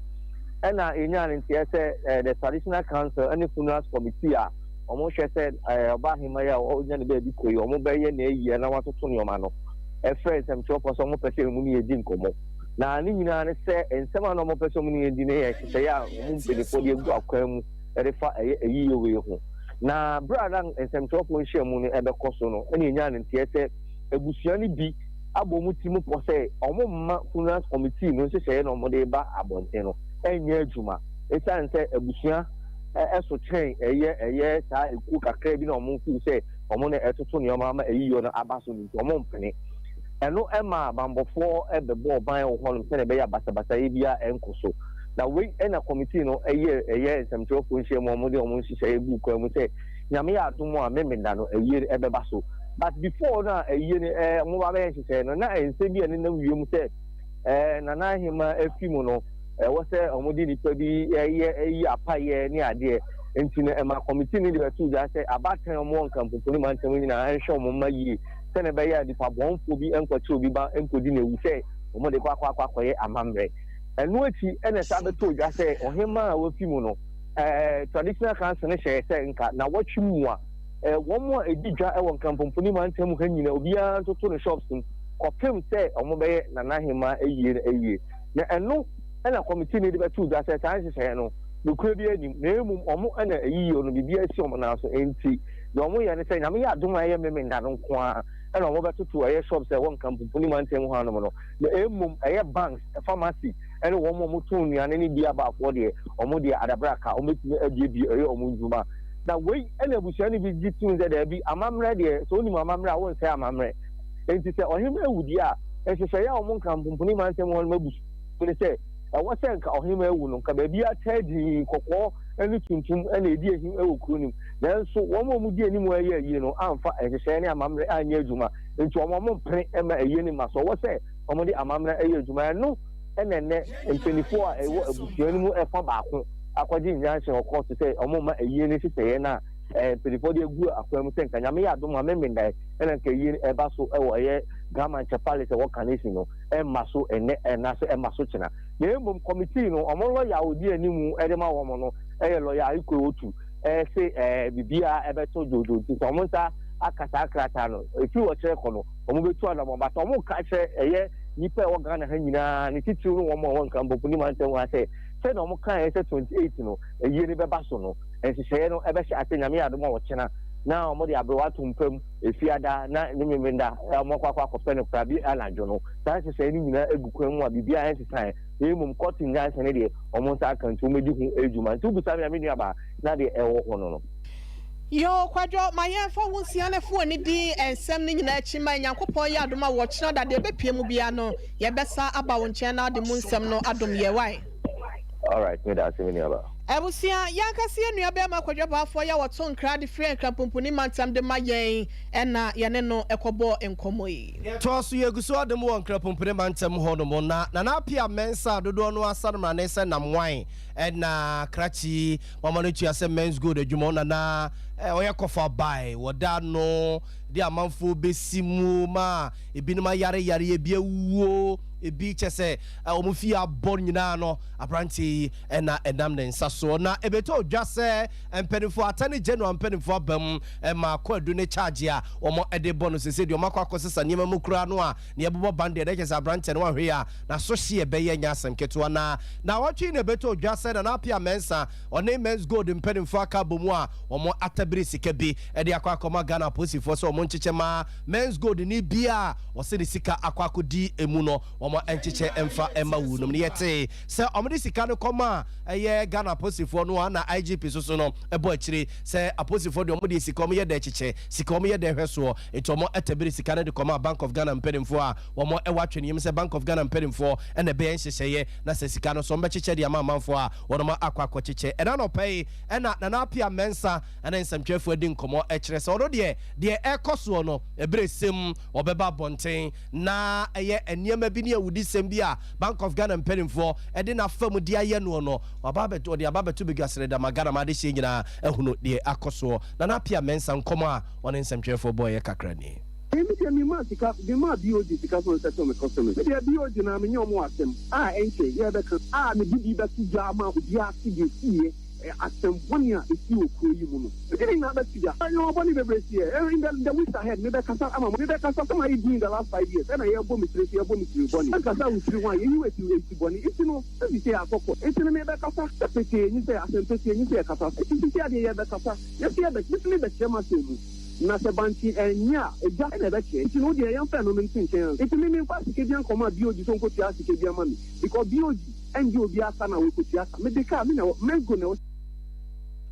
ɛna yɛnyaa no nteɛ sɛ the traditional council ne funerals committee a wɔhwɛ sɛ ɔba ahema yi a ɔnya ne baabi kɔ yi wɔbɛyɛ n'ayie na wɔatoto nneɛma no ɛfrɛ nsɛmtwerɛfoɔ sɛ wɔpɛ sɛ wɔn ne yɛdi nkɔmmɔ na ne nyinaa ne sɛ nsɛm a na wɔpɛ sɛ wɔn ne yɛdi no yɛ nhyehyɛeɛ a wɔn mpanimfoɔ de agu akwan mu de fa ɛyɛ ayiyɛ wei ho na berɛ a na nsɛmtwerɛfoɔ nhyiamu no ɛbɛkɔ so no ɛna yɛnyaa no nteɛ sɛ abusua no bi abɔ wɔn tirim pɔ sɛ wɔmma Funerals Committee no nhyehyɛeɛ na wɔde reba abɔnten no nyɛ adwuma esiane sɛ abusua so kyɛn ɛyɛ ɛyɛ saa ekuo kakra bi na wɔn feel sɛ wɔn na ɛtoto nneɛma ama ayiyɔ no aba so no nti wɔn mpene. Ɛno ɛmaa banbɔfoɔ bɛbɔɔ ban wɔ hɔnom sɛdeɛ ɛbɛyɛ a basabasayɛ biara ɛnkɔ so. Na wei na committee no ɛyɛ ɛyɛ nsɛmtwerɛfoɔ nhyiamu a wɔde wɔn nhyehyɛeɛ guu kwan mu sɛ Nyame yɛ adom a Memenda no ayie no ɛbɛba so. But before no a ayie no eh, wɔn ba bɛyɛ nhyehyɛeɛ no, na nsɛm bi a ɛnenam wiem sɛ eh, Nana Ahema afi mu no, ɛwɔ sɛ wɔde nipa bi ɛyɛ ɛyi apayɛ ne adeɛ. Enti no ɛma kɔmitii no de bɛtoo dwa sɛ abaatan a wɔwɔ Nkrampoponi mantam nyinaa nhwɛ wɔn mma yie sɛnea ɛbɛyɛ a nnipa bɔnfoɔ bi nkɔkye obi ba nkɔdi no awu sɛ wɔde kɔ akɔ akɔ akɔyɛ amammerɛ. Ɛno akyi na ɛsan bɛtoo dwa sɛ ɔhemmaa a wafi mu no, Traditional Council no hyɛɛ sɛ nka nnawɔtwe mua wɔn a ɛdi dwa wɔ Nkrampoponi mantam ha nyinaa obiara ntoto ne shops mu kɔpem sɛ wɔbɛyɛ Nana Hemaa ayie no awie. Na ɛno na kɔmitii no de bɛtoo dwa sɛ saa nhyehyɛeɛ no, nokorɛ biara nnim, na mmom wɔn na ayiyie no, biribiara si wɔn nan so. Enti deɛ wɔyɛ ne sɛ, Nyame yɛ adom a ɛyɛ Memenda no nko ara na wɔbɛtoto ɛyɛ shops a ɛwɔ Nkampumpuni mantam mu hanom no, na mmom ɛyɛ banks, pharmacy ne wɔn a wɔtɔn nnuane ne bi abaafoɔ deɛ, wɔn deɛ adabraka, wɔbɛtumi abuebue ɛyɛ wɔn nnwuma. Na wei na abusua no bi gye tom sɛ daabi, amammerɛ deɛ, sɛ wonim amammerɛ a, wonsɛe amammerɛ. Enti sɛ ɔhemmaa wu deɛ a, nhyehyɛeɛ a wɔn Nkampumpuni mantam hɔnom abusua ne sɛ, ɛwɔ sɛ nka ɔhemmaa awu no, nka baabiara taa dinn, kɔkɔɔ ne tuntum na ɛdi ahim wɔ kuro no mu. Nanso wɔn a wɔdi anim reyɛ ayie no amfa nhyehyɛeɛ ne amammerɛ anyɛ adwuma, enti wɔn wɔmpene mma ayie no mma so. Ɛwɔ sɛ wɔde amammerɛ yɛ adwuma. Ɛno na ɛnnɛ mpanimfoɔ a ɛwɔ abusua no mu fa baako akɔgye injunction wɔ kɔɔto sɛ wɔmma ayie no nhyehyɛeɛ no a mpanimfoɔ de agu akwan mu sɛ nka Nyame yɛ adom a Memendae na nka ayie no ɛba so wɔ ɛyɛ Gramankyɛ Palace ɛwɔ Kaneshie no. ɛmma so ɛnnɛ anaasɛ ɛmma so kyena. Na mmom kɔmitii no, wɔn lɔya a ɔdi anim de ma wɔn no yɛ lɔya Aikwe Otu, se biribiara ɛbɛtɔ dwoodwoo nti sɛ wɔn nsa aka saa krataa no, ɛfiri ɔkyerɛ kɔ no, wɔbɛtu anamɔn. But wɔka kyerɛ ɛyɛ nnipa a ɛwɔ Ghana ha nyinaa, ne titiriw no wɔn a wɔwɔ Nkrampopuni mantam ha sɛ, sɛdeɛ wɔkaeɛ sɛ 28 no ayie no bɛba so no, nhyehyɛeɛ no bɛhyɛ aseɛ Nyame yɛ adom a ɔkyena na wɔde aberewa ato mpa mu. Efiada na ne Memenda a wɔakɔ akɔ akɔpɛ no koraa bi anadwo no, saa nhyehyɛe no nyinaa gu kwan mu a biribiara nsesae, na mmom kɔɔto nyansa no deɛ, wɔn nsa aka nti wɔadi ho dwuma. Nti wobisa me a, me nuabaa, na deɛ ɛwɔ hɔ no no. Yoo Kwadwo, ma yɛnfa wo nsia no fo ani di nsɛm no nyinaa akyi ma Nyankopɔn yɛ adom a wɔ kyena da deɛ ɛbɛpue mu biara no yɛbɛsa aba wo nkyɛn na wode mu nsɛm no adom yɛn wai. Alright, meda ase me nuabaa. Abusua, yɛn ankasa yɛn nua barima Kwadwo Baafoɔ yi a ɔto nkra de firi Nkrapumpuni mantam de ma yɛn na yɛne no kɔbɔɔ nkɔmmɔ yi. Yɛtoa so, yɛgu so adom wɔ Nkrapumpuni mantam hɔ nom na Nana Appiah Mensah a dodoɔ no ara sa no mmrane sɛ Nam Wan na Krakye mama no tua sɛ Mens Gold adwuma ɔna na ɔyɛ kɔfa bae wɔ da no de amanfoɔ bɛsi mu ma ebinom ayare yareɛ, ebi awuo, ebi kyɛ sɛ wɔn fie abɔ nyinaa no aberanteɛ yi na ɛnam ne nsa soɔ. Na ɛbɛtɔ dwa sɛ mpanimfoɔ, Attorney General mpanimfoɔ aba mu ma kwaadu ne charge a wɔde bɔ no sese deɛ wɔakɔ akɔsesa nneɛma mu koraa no a nea ɛbobɔ ban deɛ na kyerɛ sɛ aberanteɛ no wanhwɛ yie a n'asohyeɛ bɛyɛ nyɛ asɛm ketewa. Na naawɔtwe yi na ɛbɛtɔ dwa sɛ Nana Appiah Mensah ɔne Mens Gold mpanimfoɔ aka abɔ mu a wɔatabiri sika bi de akɔ akɔma Ghana apolisifoɔ sɛ wɔnkyekyɛ ma Mens Gold ni bi a wɔse ne sika akɔ akɔdi emu no wɔnkyekyɛ mfa mma wunom no. Yɛtee Sɛ wɔde sika no kɔma ɛyɛ Ghana aposifoɔ no a na IGP soso no bɔ akyire sɛ aposifoɔ deɛ wɔn deɛ sika wɔn yɛ dɛ kyekyɛ sika wɔn yɛ dɛ hwɛ soɔ nti wɔn tabiri sika no de kɔma Bank of Ghana mpanimfoɔ a wɔn wɔ atweneɛm sɛ Bank of Ghana mpanimfoɔ na ɛbɛyɛ nhyehyɛeɛ na sɛ sika no so wɔn bɛkyekyɛ de ama amanfoɔ a wɔn akɔ akɔ kyekyɛ. Ɛna anɔpa yi ɛna Nana Appiah Mensah ɛne nsɛmtwerɛfoɔ adi nkɔmmɔ ɛkyerɛ sɛ ɔno deɛ deɛ ɛrekɔ soɔ no ɛberɛ sɛm ɔbɛba abɔnten na ɛyɛ nneɛma bi ne awudisɛm bi a Bank of Ghana mpanimfoɔ de no afa mu de ayɛ noɔ no, waba abɛto, ɔde aba abɛto badwa srɛ ma Ghana ma adehyeɛ nyinaa ahunu deɛ akɔ soɔ. Nana Appiah Mensah nkɔmmɔ a ɔne nsɛmtwerɛfoɔ bɔeɛ kakra nie. Me deɛ me maa sika me maa BOG sika sɛ ɔnsɛttle me customers me deɛ BOG naa me nye ɔmo wɔ asɛm a ɛnkyɛ yɛ bɛka a me de bi bɛto dwa ama obiara ate deɛ esiiɛ asɛm bɔne a esii wɔ kuro yi mu no me de ne nyinaa bɛto dwa nneɛma bɔne bebree siiɛ in the the weeks ahead me bɛkasa ama mo me bɛkasa sɛ mayɛ din in the last 5 years ɛna yɛbɔ me tiri so yɛbɔ me tiri bɔne ankasa wo tiri ho a yɛyi wo eti eti bɔne nti no sisi sɛ yɛakɔ kɔ nti no me bɛkasa sɛ petee nyi sɛ asɛm petee nyi sɛ yɛkasa nti sisi adeɛ yɛbɛkasa yɛsi yɛbɛ me bɛkyerɛ m'asɛm mu. Na sɛ bankye ɛnyɛ a, egya na ɛbɛkyerɛ. Nti no wo deɛ yɛmfa ɛno no nto nkyɛn ansa. Nti me memfa sika biara nkɔma BOG sɛ ɔnkɔtua sika biara ma me because BOG ɛngye obiara sa na wɔkɔtua sa. Mede kaa me na ɛwɔ, Menzgo na ɛwɔ.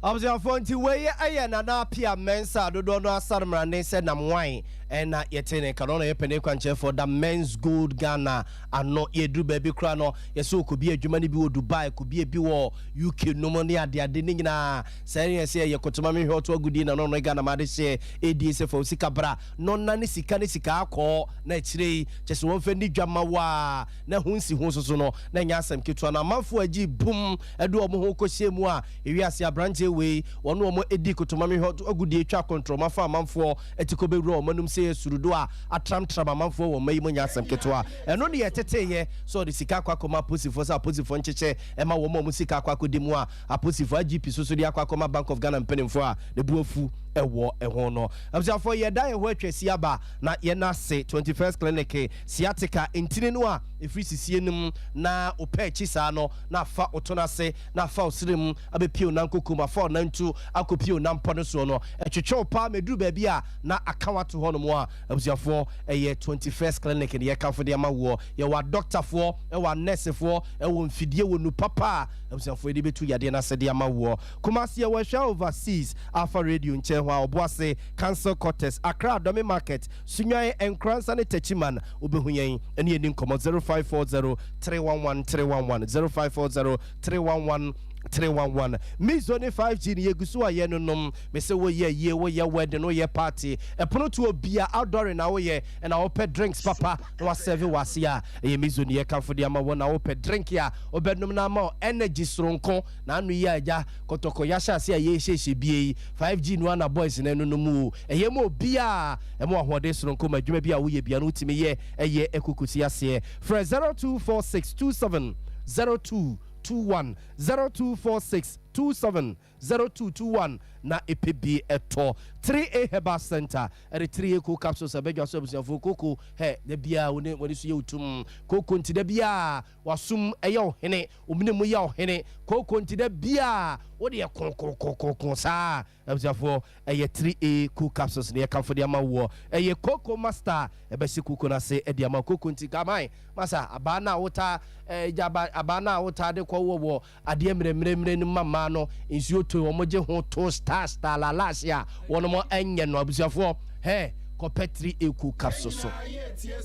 Abusuafoɔ nti wei yɛ Nana Appiah Mensah a dodoɔ no ara sane mmrane sɛ Nam Wine na yɛte ne nka no. Ɔno na ɔyɛ panin kwankyerɛfoɔ da Men's Gold Ghana ano. Yɛduru baabi koraa no yɛsɛ ɔkɔbie adwuma no bi wɔ Dubai, kɔbie bi wɔ UK nom ne adeade ne nyinaa. Sɛ yɛ sɛ yɛ kotoma me hwɛ ɔto agudie na no no Ghana ma adehyeɛ ɛdie sɛ fa wo sika bra no na ne sika ne sika akɔɔ na akyire yi kyɛ sɛ wɔmfa nni dwa ma wo a na ho nsi ho soso no na ɛnyɛ asɛm ketewa na amanfoɔ agyi bum ɛde wɔn ho kɔhyɛ mu a ewiase abranteɛ wei wɔne wɔn ɛdi kotomamehwɛ agudie twa kɔntrɔma fa amanfoɔ ɛti kɔ bɛwura wɔn anum sɛ yɛ surudo a atramtram amanfoɔ wɔ mma yi mu nyɛ asɛm ketewa. Ɛno ne yɛteteyɛ sɛ ɔde sika akɔ akɔma aposifoɔ sɛ aposifoɔ nkyekyɛ ɛma wɔn a wɔn sika akɔ akɔdi mu a aposifoɔ IGP so so de akɔ akɔma Bank of Ghana mpanimfoɔ a ne bu afu ɛwɔ ɛho no. Abusuafoɔ, yɛda yɛn ho atwa si aba na yɛn ase 21st Clinic. Sciatica, ntini no a ɛfiri sisie no mu na wopɛ akyi saa no na afa wo no ase na afa wo sere mu abɛpie wo nankokom, afa wo nantu akɔpie wo nampɔ no soɔ no, ɛtwetwe wo paa mɛduru baabi a na aka wato hɔ nom a, abusuafoɔ, ɛyɛ 21st Clinic ne yɛkamfo de ama woɔ. Yɛwɔ adɔktafoɔ, ɛwɔ anɛsefoɔ, ɛwɔ mfidie wɔ nu papa a abusuafoɔ yɛde bɛtu yadeɛ no ase de ama woɔ. Kumasi, yɛwɔ Ɛhwɛ Overseas, Alpha Radio nkyɛn hɔ a, Ɔboase Council Quarters, Accra Dome Market, Sunyani, Nkoransa ne Techiman. Wobɛhu yɛn ɛne yɛni nkɔmmɔ 0540 311 311, 0540 311 311. Mizo ne 5G ne yɛgu so a yɛnonom. Mesɛ woyɛ yie, woyɛ wedding, woyɛ party, ɛpono to obia outdoor na woyɛ ɛna wopɛ drinks papa na waserve wase a, ɛyɛ Mizo ne yɛkamfo de ama wɔ. Na wopɛ drink a wobɛnom no ama wo energy soronko na ano yi a agya Kɔtɔkɔ yɛahyɛ ase a yɛhyehyɛ bie yi 5G no ana boys no ɛno no mu o, ɛyɛ ma obiaa ɛma ahoɔden soronko ma adwuma bi a woyɛ bia no wotumi yɛ ɛyɛ ɛkukusi aseɛ. Frɛ 0246 27 02 21, 0246 27 0221 na ɛpɛ bi ɛtɔ. 3A Herbal Center ɛde 3A co capsules ɛbɛdwa so. Abusuafoɔ, koko hɛ da biaa wone wɔne so yɛ wotum koko nti da biaa wasom ɛyɛ ɔhene omene mu yɛ ɔhene koko nti da biaa wode yɛ kokokokoko saa. Abusuafoɔ, ɛyɛ 3A co capsules ne yɛkamfo de ama woɔ. Ɛyɛ Koko Master ɛbɛhyɛ koko no ase ɛde ama koko nti kaman masa abaa no a wota ɛgya abaa no a wota de kɔ wɔ wɔ adeɛ mmerɛmmerɛmmerɛ no ma mmaa no nsuo to wɔn gye ho to star star lalaase a wɔn ɛnyɛ no. Abusuafoɔ, hɛ kɔpɛ 3A co capsule so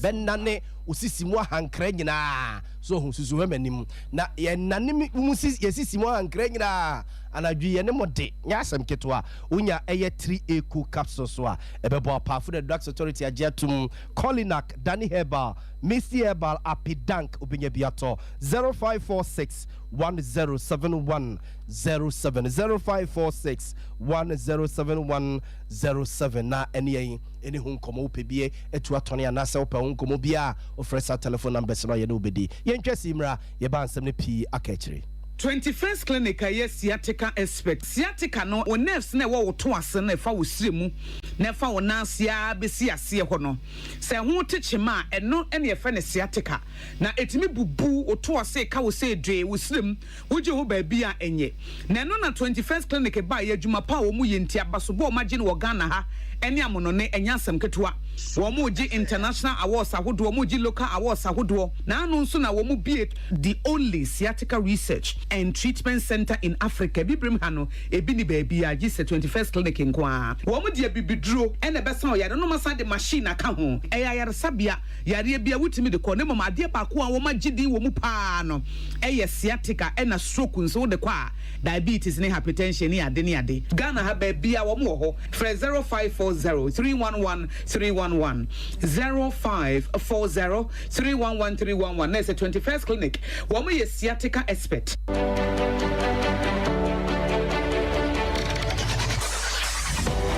bɛnane osisi mu ahankra nyinaa so ohun susu hɔ m'anim na yɛnane mu sisi yɛsisi mu ahankra nyinaa anadwo yɛne mo de nyɛ asɛm ketewa. Wonya ɛyɛ 3A co capsule so a ɛbɛbɔ apaafo. The Drugs Authority agye atom. Colinac, Danny Herbal, Misty Herbal, Apidank, wobɛnya bi atɔ. 0546 1071 07, 0546 107107 na ɛne yɛn ɛne ho nkɔmmɔ. Wopɛ bie atu atɔne anaasɛ wopɛ ho nkɔmmɔ bi a, wofrɛ saa telephone numbers no a yɛne wobɛdi. Yɛntwa si mmra, yɛba nsɛm no pii aka akyire. 21st Clinic a ɛyɛ sciatica expert. Sciatica no, wo nerves na ɛwɔ wo to ase no, ɛfa wo sire mu na ɛfa wo nan ase a bɛsi aseɛ hɔ no, sɛ ɛho te kyema a, ɛno ɛne yɛfrɛ no sciatica. Na ɛtumi bubu wo to ase ka wo sɛ dwee wo sire mu wogye ho baabi a ɛnyɛ. Na ɛno na 21st Clinic ba yɛ adwuma pa a wɔn yɛ nti abasobɔ a wɔagye no wɔ Ghana ha ɛne amonɔne ɛnyɛ asɛm ketewa. Wɔn gye international awards ahodoɔ, wɔn gye local awards ahodoɔ. Na ano nso na wɔn bie the only sciatica research and treatment center in Africa. Bibirem ha no, ebi ni baabi a gye sɛ 21st Clinic nko ara. Wɔn de abibiduro ɛna ɛbɛsan ɔyare no ma san de machine aka ho. Ɛyɛ ayaresabea yareɛ bi a wotumi de kɔ ne mmom adeɛ baako a wɔn agye din wɔ mu paa no ɛyɛ sciatica, ɛna stroke nso wode kɔ a, diabetes ne hypertension ne ade ne ade. Ghana ha baabi a wɔn wɔ hɔ, frɛ 0540 311 311, 0540 311 311. Na ɛsɛ 21st Clinic, wɔn yɛ sciatica expert.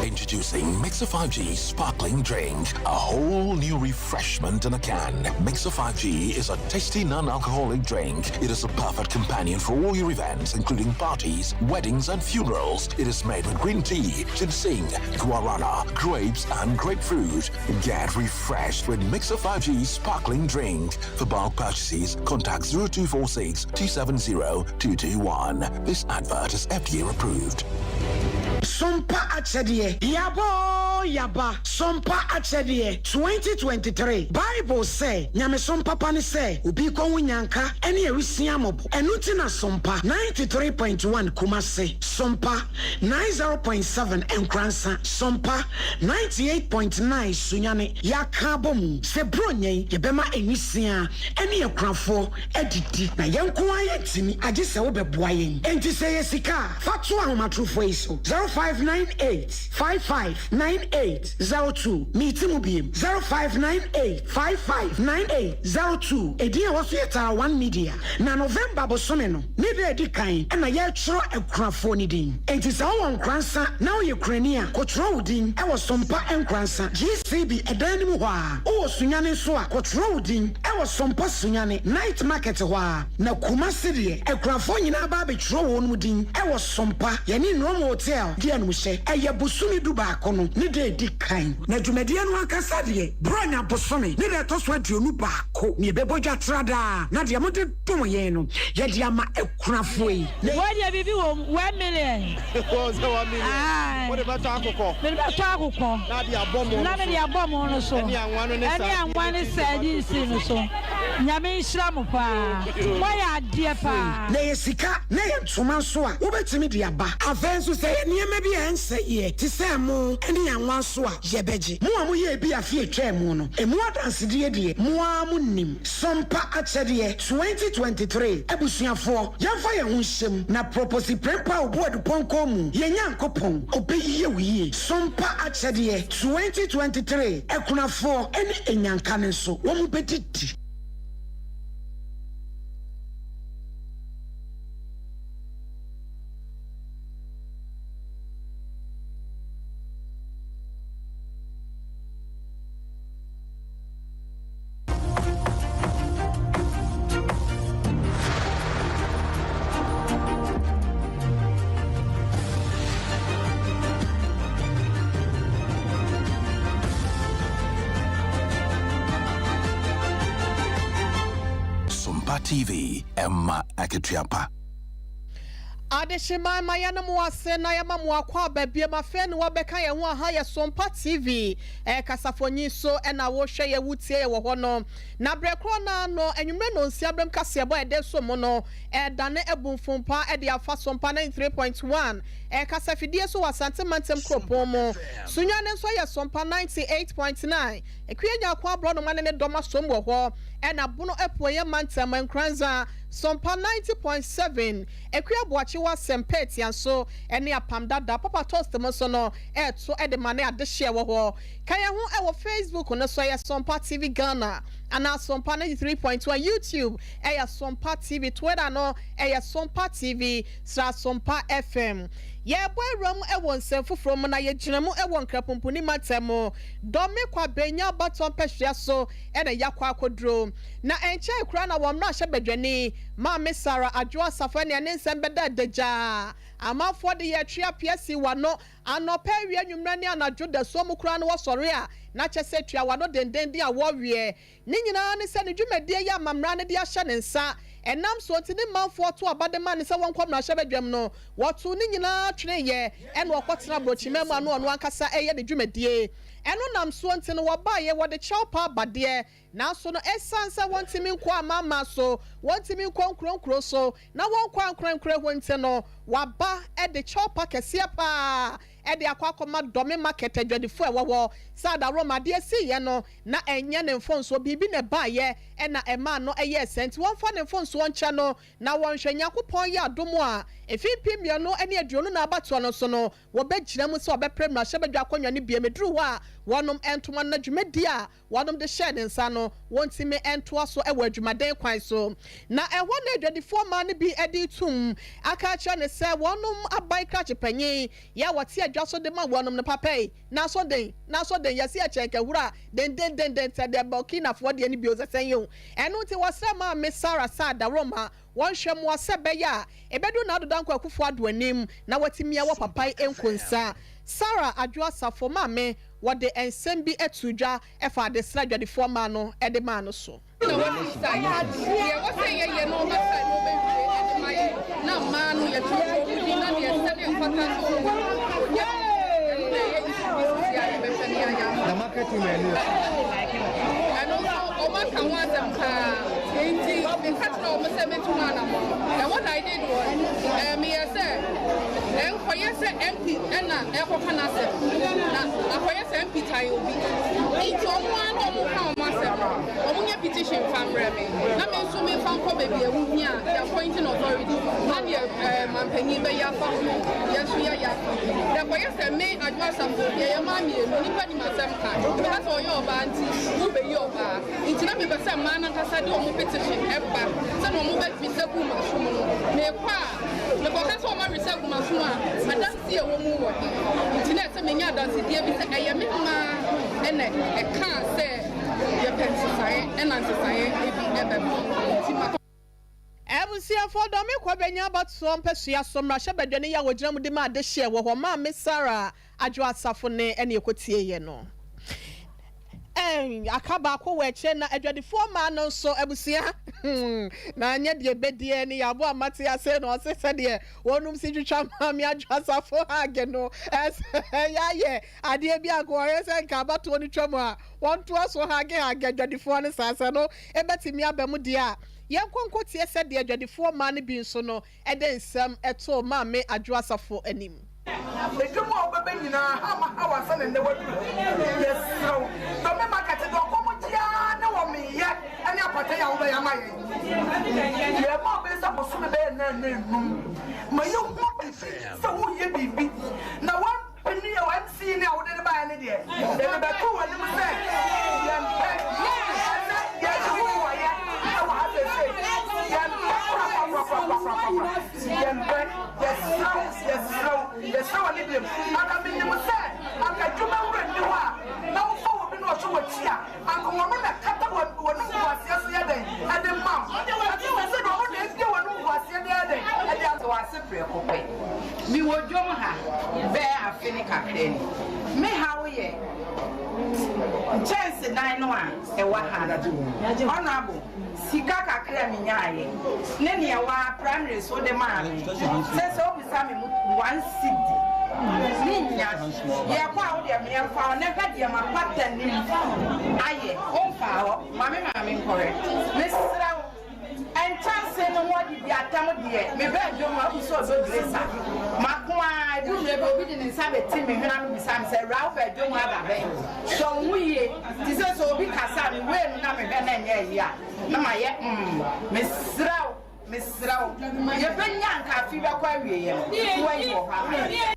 Introducing Mixer 5G Sparkling Drink, a whole new refreshment in a can. Mixer 5G is a tasty non-alcoholic drink. It is a perfect companion for all your events, including parties, weddings, and funerals. It is made with green tea, ginseng, guarana, grapes, and grapefruit. Get refreshed with Mixer 5G Sparkling Drink. For bulk purchases, contact 0246 270 221. This advert is FDA approved. Sompa akyɛdeɛ yabɔ yaba. Sompa akyɛdeɛ 2023. Bible sɛ nyamesom papa ne sɛ obi kɔ ho nyanka ɛne awisia mmɔbɔ. Ɛno nti na Sompa 93.1 Kumase, Sompa 90.7 Nkransa, Sompa 98.9 Sunyani yɛaka abɔ mu sɛ buro nyɛn yɛbɛma awisia ɛne akunafoɔ adidi na yɛn nko ara yɛntumi agye sɛ wobɛboa yɛn. Enti sɛ yɛ sika a, fa to ahomatorofoɔ yi so. 0598 55 98 02. Meti mu biem, 0598 55 98 02. Edin a ɛwɔ so yɛ Tara One Media. Na November bosome no ne da a edi kan na yɛretwerɛ akunafoɔ no din. Enti sɛ wowɔ Nkoransa na woyɛ kurani a, kɔtwerɛ wo din wɔ Sompa Nkoransa, GCB ɛdan no mu hɔ ara. Wowɔ Sunyani nso a, kɔtwerɛ wo din wɔ Sompa Sunyani, Night Market hɔ ara. Na Kumasi deɛ, akunafoɔ nyinaa ba abɛtwerɛ wɔn din wɔ Sompa, yɛne Nrom Hotel di animhyɛ. Ɛyɛ bosome dubaako no ne da a ɛdi kan. Na dwumadie no ankasa deɛ, Buronya bosome ne da a ɛtɔ so 21 na yɛbɛbɔ dwa tradaa, na deɛ mode dom yɛn no, yɛde ama akunafoɔ yi. Wei deɛ biribi wɔ mu, 1 million. Wɔn sɛ 1 million. Aye. Wode bɛtɔ akokɔ. Mede bɛtɔ akokɔ. Na de abɔ mo Na mede abɔ mo no so. Ɛne anwa no ne Ɛne anwa ne sardines no so. Nyame nhyira mo paa. Moayɛ adeɛ paa. Na ɛyɛ sika na ɛyɛ ntoma nso a, wobɛtumi de aba. Afei nso, sɛ ɛyɛ nneɛma bi a ɛnsɛeɛ te sɛ ɛmo ne anwa nso a, yɛbɛgye. Mo a moyɛɛ bi afe a ɛtwaa mu no, ɛmu adansedie deɛ, mo ara monim. Sompa Akyɛdeɛ 2023 Abusuafoɔ, yɛmfa yɛn ho nhyɛ mu na Proposi Prempeh a ɔbu adupɔnkɔ mu, yɛn Nyankopɔn, ɔbɛyie wo yie. Sompa Akyɛdeɛ 2023 Akunafoɔ ne anyanka no nso, wɔn bɛdidi. Sompa TV, Emma Akatriapa. Adehyeman, ma yɛne mo ase na yɛma mo akɔ aba biom. Afei ne wɔbɛka yɛn ho aha yɛ Sompa TV kasafonyi so ɛna wohwɛ yɛ, wotie yɛ wɔ hɔ no. Na berɛ korɔ no ano anwummerɛ nonsia berɛm kaseɛbɔ a ɛde so mo no ɛdane abu mfompa ɛde afa Sompa 93.1 kasafidie so wɔ Asante Mantam kuropɔn mu. Sunyani nso yɛ Sompa 98.9. Akua Nyarko aborɔnoma ne ne dɔm asom wɔ hɔ. Ɛna Bono Apueeɛ Mantam Nkoranza Sompa 90.7, Akua Boakye wɔ Asɛmpa Atianso ne Apam Dada, Papa Toast mo nso no ɛreto de ma ne adehyeɛ wɔ hɔ. Ka yɛn ho wɔ Facebook no so, ɛyɛ Sompa TV Ghana anaa Sompa 93.1, YouTube ɛyɛ Sompa TV, Twitter no ɛyɛ Sompa TV sra Sompa FM. Yɛrebɔ awura mu wɔ nsɛm foforɔ mu na yɛgyina mu wɔ Nkrapumpuni mantam mu, Dɔme Kwabenya abatoɔ mpɛhwea so na yɛakɔ akɔduro. Na ɛnkyɛe koraa na wɔn mmarahyɛbadwani, Maame Sarah Adwoa Asafo ɛne ne nsɛm bɛda adagyaa. Amanfoɔ de yɛɛ twe apea sii w'ano anɔpa, awia, anwummerɛ ne anadwo dasuo mu koraa no wɔsɔre a na kyɛ sɛ tua w'ano dendenden a wɔreweɛ. Ne nyinaa ne sɛ ne dwumadie yi ama mmara no de ahyɛ ne nsa. Ɛnam soɔ nti ne manfoɔ too aba de maa no sɛ wɔnkɔ mmarahyɛbadwam no, wɔtoo ne nyinaa tweneeɛ ɛna ɔkɔtena aborɔkyima mu a na ɔno ankasa reyɛ ne dwumadie. Ɛno nam soɔ nti no wɔbaeɛ, wɔde kyɛw pa aba deɛ, nanso no ɛsiane sɛ wɔntumi nkɔ amanaman so, wɔntumi nkɔ nkuro nkuro so, na wɔnkɔ ankorankorɛ hɔ nti no, wɔaba de kyɛw pa kɛseɛ pa ara de akɔ akɔma Dɔme Market adwadifoɔ a ɛwɔ hɔ sɛ adaworoma. Adeɛ siiɛ no, na ɛnyɛ ne mfomsoɔ, biribi na ɛbaeɛ na ɛmaa no yɛɛ saa nti wɔmfa ne mfomsoɔ nkyɛ no na wɔnhwɛ. Nyankopɔn yɛ adom a, mfe 2024 abatoɔ no so no, wɔbɛgyina mu sɛ wɔbɛpere mmarahyɛbadwa akonnwa no bio. Ɛduru hɔ a, wɔnom ntoma no na dwumadie a wɔnom de hyɛɛ ne nsa no, wɔntumi ntoa so wɔ adwumaden kwan so. Na ɛhɔ na adwadifoɔ mmaa no bi de retum aka akyerɛ no sɛ wɔnom aban krakye panyin yɛ a wɔte adwa so de ma wɔnom no papa yi, n'aso den, n'aso den, yɛse ɛkyɛn kahura dendendenden sɛ deɛ Burkinafoɔ deɛ no bio sɛ sɛn o. Ɛno nti wɔsrɛ Maame Sarah sɛ adaworoma wɔnhwɛ mmoa sɛ ɛbɛyɛ a ɛbɛduru Nado Dankwa Akufo Addo anim na watumi awɔ papa yi nkonsa. Sarah Adwo Asafo maame, wɔde nsɛm bi too dwa fa adesrɛ a adwadifoɔ mmaa no de maa no so. Na wasi sa deɛ ɛwɔ sɛ yɛyɛ na ɔba sa na ɔbɛwie de ma yɛn na mmaa no yɛtwerɛtwerɛ wɔn din na deɛ ɛsɛ ne ɛfata sɛ wɔn no wɔnya bi. Ɛno na ɛyɛ issue bi sisi a yɛbɛhwɛ ne yɛayɛ ama. Na market women no. Ɛno nso wɔn aka ho asɛm paa nti meka kyerɛ wɔn sɛ mɛtu ho anammɔn. And what I did was eh, meyɛ sɛ ɛnkɔyɛ sɛ MP ɛna ɛkɔka n'asɛm na akɔyɛ sɛ MP tan obi nti wɔn ara na wɔn ka wɔn asɛm no wɔn nyɛ petition. petition mfa mmerɛ me na me nso memfa nkɔ baabi a ɛho hia a, the appointing authority, na deɛ ɛɛ mampanyin bɛyɛ afa ho no, yɛn nso yɛayɛ afa ho. Na ɛkɔyɛ sɛ me, Adwoa Asafo, yɛyɛ mmaa mmienu, nnipa nim asɛm ka, meka sɛ ɔyɛ ɔbaa nti wobɛyi ɔbaa. Nti na mepɛ sɛ mmaa no ankasa de wɔn petition ba sɛdeɛ wɔbɛwisa gu m'asom no. Mekɔ a, mekɔka sɛ wɔawisa agu m'asom a, adanseɛ a ɛwɔ mu wɔ he? Nti na ɛsɛ menya adansedie bi sɛ ɛyɛ me mmaa na ɛkaa sɛ yɛpɛ nsesaeɛ ɛna nsesaeɛ bi bɛba. Nti ma. Abusuafoɔ Dɔme Kwabenya abatoɔ mpɛsoa so mmarahyɛbadwani yi a wɔgyina mu de ma adehyeɛ wɔ hɔ Maame Sarah Adwoa Asafo ne ɛne ɛkɔtieeɛ no. Ɛɛ aka baako wɔ akyire na adwadifoɔ mmaa no nso abusua na anyɛ deɛ bɛdiɛ ne yɛabo a mate ase na ɔse sɛdeɛ wɔnom si twitwa Maame Adwoa Asafo hage no ɛsɛ yɛayɛ adeɛ bi anka wɔhwɛ sɛ nka abatoɔ no twam a wɔntoa so hage hage adwadifoɔ no saa sɛ no ɛbɛtumi aba mu deɛ a Yɛnkɔ nkɔtie sɛdeɛ adwadifoɔ mmaa no bi nso no de nsɛm too Maame Adwo Asafo anim. Edwom a wobɛbɛ nyinaa ha ma haw ansa na nnɛ waduru ha yi. Yɛsrɛ wo, dɔ me market deɛ ɔkɔm gye ara ne wɔ meyɛ ne apata yi a wobɛyɛ ama yɛn. Yɛma wo bɛyɛ sɛ bosome bɛyɛ nnan anaa nnum ma yɛhu biribi sɛ woreyɛ biribi na wa Ɛnni o, MC ne a wode no baeɛ no deɛ, yɛde bɛto w'anim sɛ yɛmpɛ. Ɛnnɛ, yɛde wo mmuaeɛ wɔ ha seesei. Yɛmpɛ korakorakorakorakorakora. Yɛmpɛ. Yɛsrɛ wo, yɛsrɛ wo, yɛsrɛ wo anidie mu. Anka menim sɛ anka adwuma wura nni hɔ a, na wofa obi na ɔhyɛ w'akyi a, Anka wɔn na kata wɔn animguaseɛ so yɛ dɛn de ma wo? Ɛte sɛ sɛdeɛ wɔn na ebue wɔn animguaseɛ de yɛ dɛn de ama. Te w'ase prɛko pɛ. Mewɔ dwom ha bɛyɛ afe ne kakra ni. Me haw yɛ nkyɛnsedan no a ɛwɔ ha no. Honourable. Sika kakra a minyaeɛ ne nea waa primary so de maa me sɛ sɛ wobisa me mu one cedi mennya. Yɛkɔ a wodeɛ meɛmfa hɔ na hwɛ deɛ mapata nim ayɛ womfaa hɔ ma me maame nkɔhwɛ. Mesrɛ wo nkyɛnse no ho adidi atɛm deɛ mebaa dwom a wobu sɛ ɔdɔ Grace a mako ara ɛduru mmerɛ bi obi de ne nsa bɛti me hwene ano bisa me sɛ awuraa wobaa dwom aba bɛn? Hwɛ wo ho yie te sɛ sɛ obi kasa a me wei no na mehwɛ na ɛnyɛ ayi a na mayɛ mm mesrɛ wo mesrɛ wo yɛbɛnya nka afe bɛkɔ awieɛ no na wayi wɔ hɔ ama yɛn.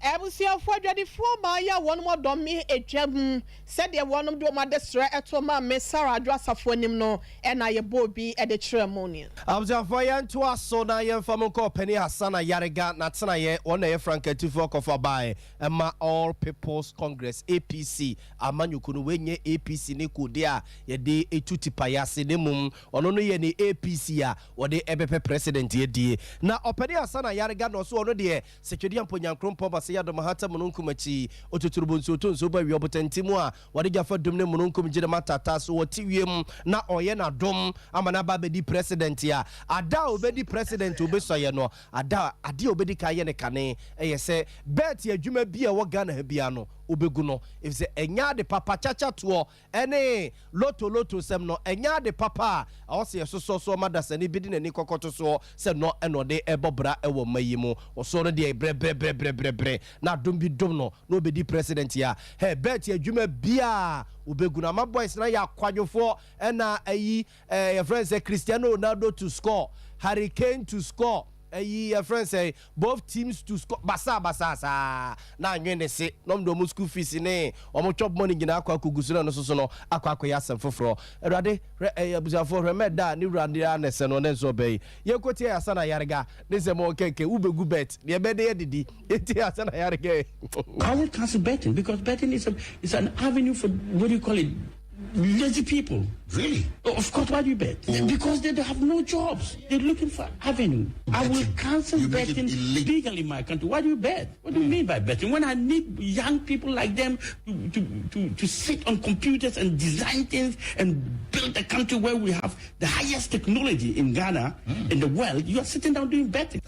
Abusuafoɔ adwadifoɔ mmaa yi a wɔnom ɔdɔ me atwam sɛdeɛ wɔnom de wɔn adesrɛ to maa me Sarah Adwo Asafo anim no na yɛbɔɔ bi de kyerɛɛ mo nie. Abusuafoɔ yɛntoa so na yɛmfa mo nkɔ Ɔpanin Hassan Ayariga n'atenaeɛ, wɔn na ɛyɛ frankatufoɔ kɔfa baeɛ. Ɛma All People's Congress, APC, amanyɔkuo no, wei nyɛ APC ne kuodeɛ a yɛde tu tipaeɛ ase na mmom ɔno no yɛ ne APC a wɔde bɛpɛ president adie. Na Ɔpanin Hassan Ayariga na ɔso ɔno deɛ Setwediampo Nyankrompɔn Baseyadom Ahata Mununkum akyi Ototorobɔ Nsuo Tɔ Nsuo Bɔ Awia Ɔbotantim a wɔde gya fa dum ne mununkum gyina mu ataataa so ɔte wiem na ɔyɛ n'adom ama no aba abɛdi president a ada a ɔbɛdi president ɔbɛsuaeɛ no Ada a adeɛ a ɔbɛdi kan ayɛ no kane yɛ sɛ bɛɛte adwuma bi a ɛwɔ Ghana ha biara no ɔbɛgu no efisɛ ɛnyɛ ade papa kyakya toɔ ne loto loto sɛm no ɛnyɛ ade papa a ɛwɔ sɛ yɛsosɔ soɔ ma dasani bi de n'ani kɔkɔto soɔ sɛ nɔ na ɔde rebɔ bra wɔ mma yi mu ɔsoɔ no deɛ brɛbrɛbrɛbrɛbrɛ na adom bi dom no na ɔbɛdi president a hɛ bɛɛte adwuma biara ɔbɛgu no ama boys no ayɛ akwadwofoɔ ɛna ayi Eh yɛfrɛ no sɛ Cristiano Ronaldo to score, Harry Kane to score, ayi yɛfrɛ no sɛ both teams to score, basaa basaa saa na anwen ne se na wɔn de wɔn school fees ne wɔn chop money nyinaa akɔ akɔgu so na ɛno nso so no akɔ akɔyɛ asɛm foforɔ. Awurade hwɛ ɛyɛ abusuafoɔ hwɛ mɛ da a ne wura de ara na ɛsɛ no ne nso ɔbɛ yi. Yɛnkɔtie Hassan Ayariga ne nsɛm ɔnkɛnkɛ wobɛgu bet deɛ ɛbɛde adidi yɛntie Hassan Ayariga. I will cancel betting because betting is a is an avenue for what do you call it lazy people. Really? Oh, of course, why do you bet? Oh. Because they have no jobs. They're looking for avenue. I will cancel You make it betting illegal. legal in my country. Why do you bet? What do you mean by betting? When I need young people like them to, to, to, to sit on computers and design things and build a country where we have the highest technology in Ghana, in the world, you are sitting down doing betting.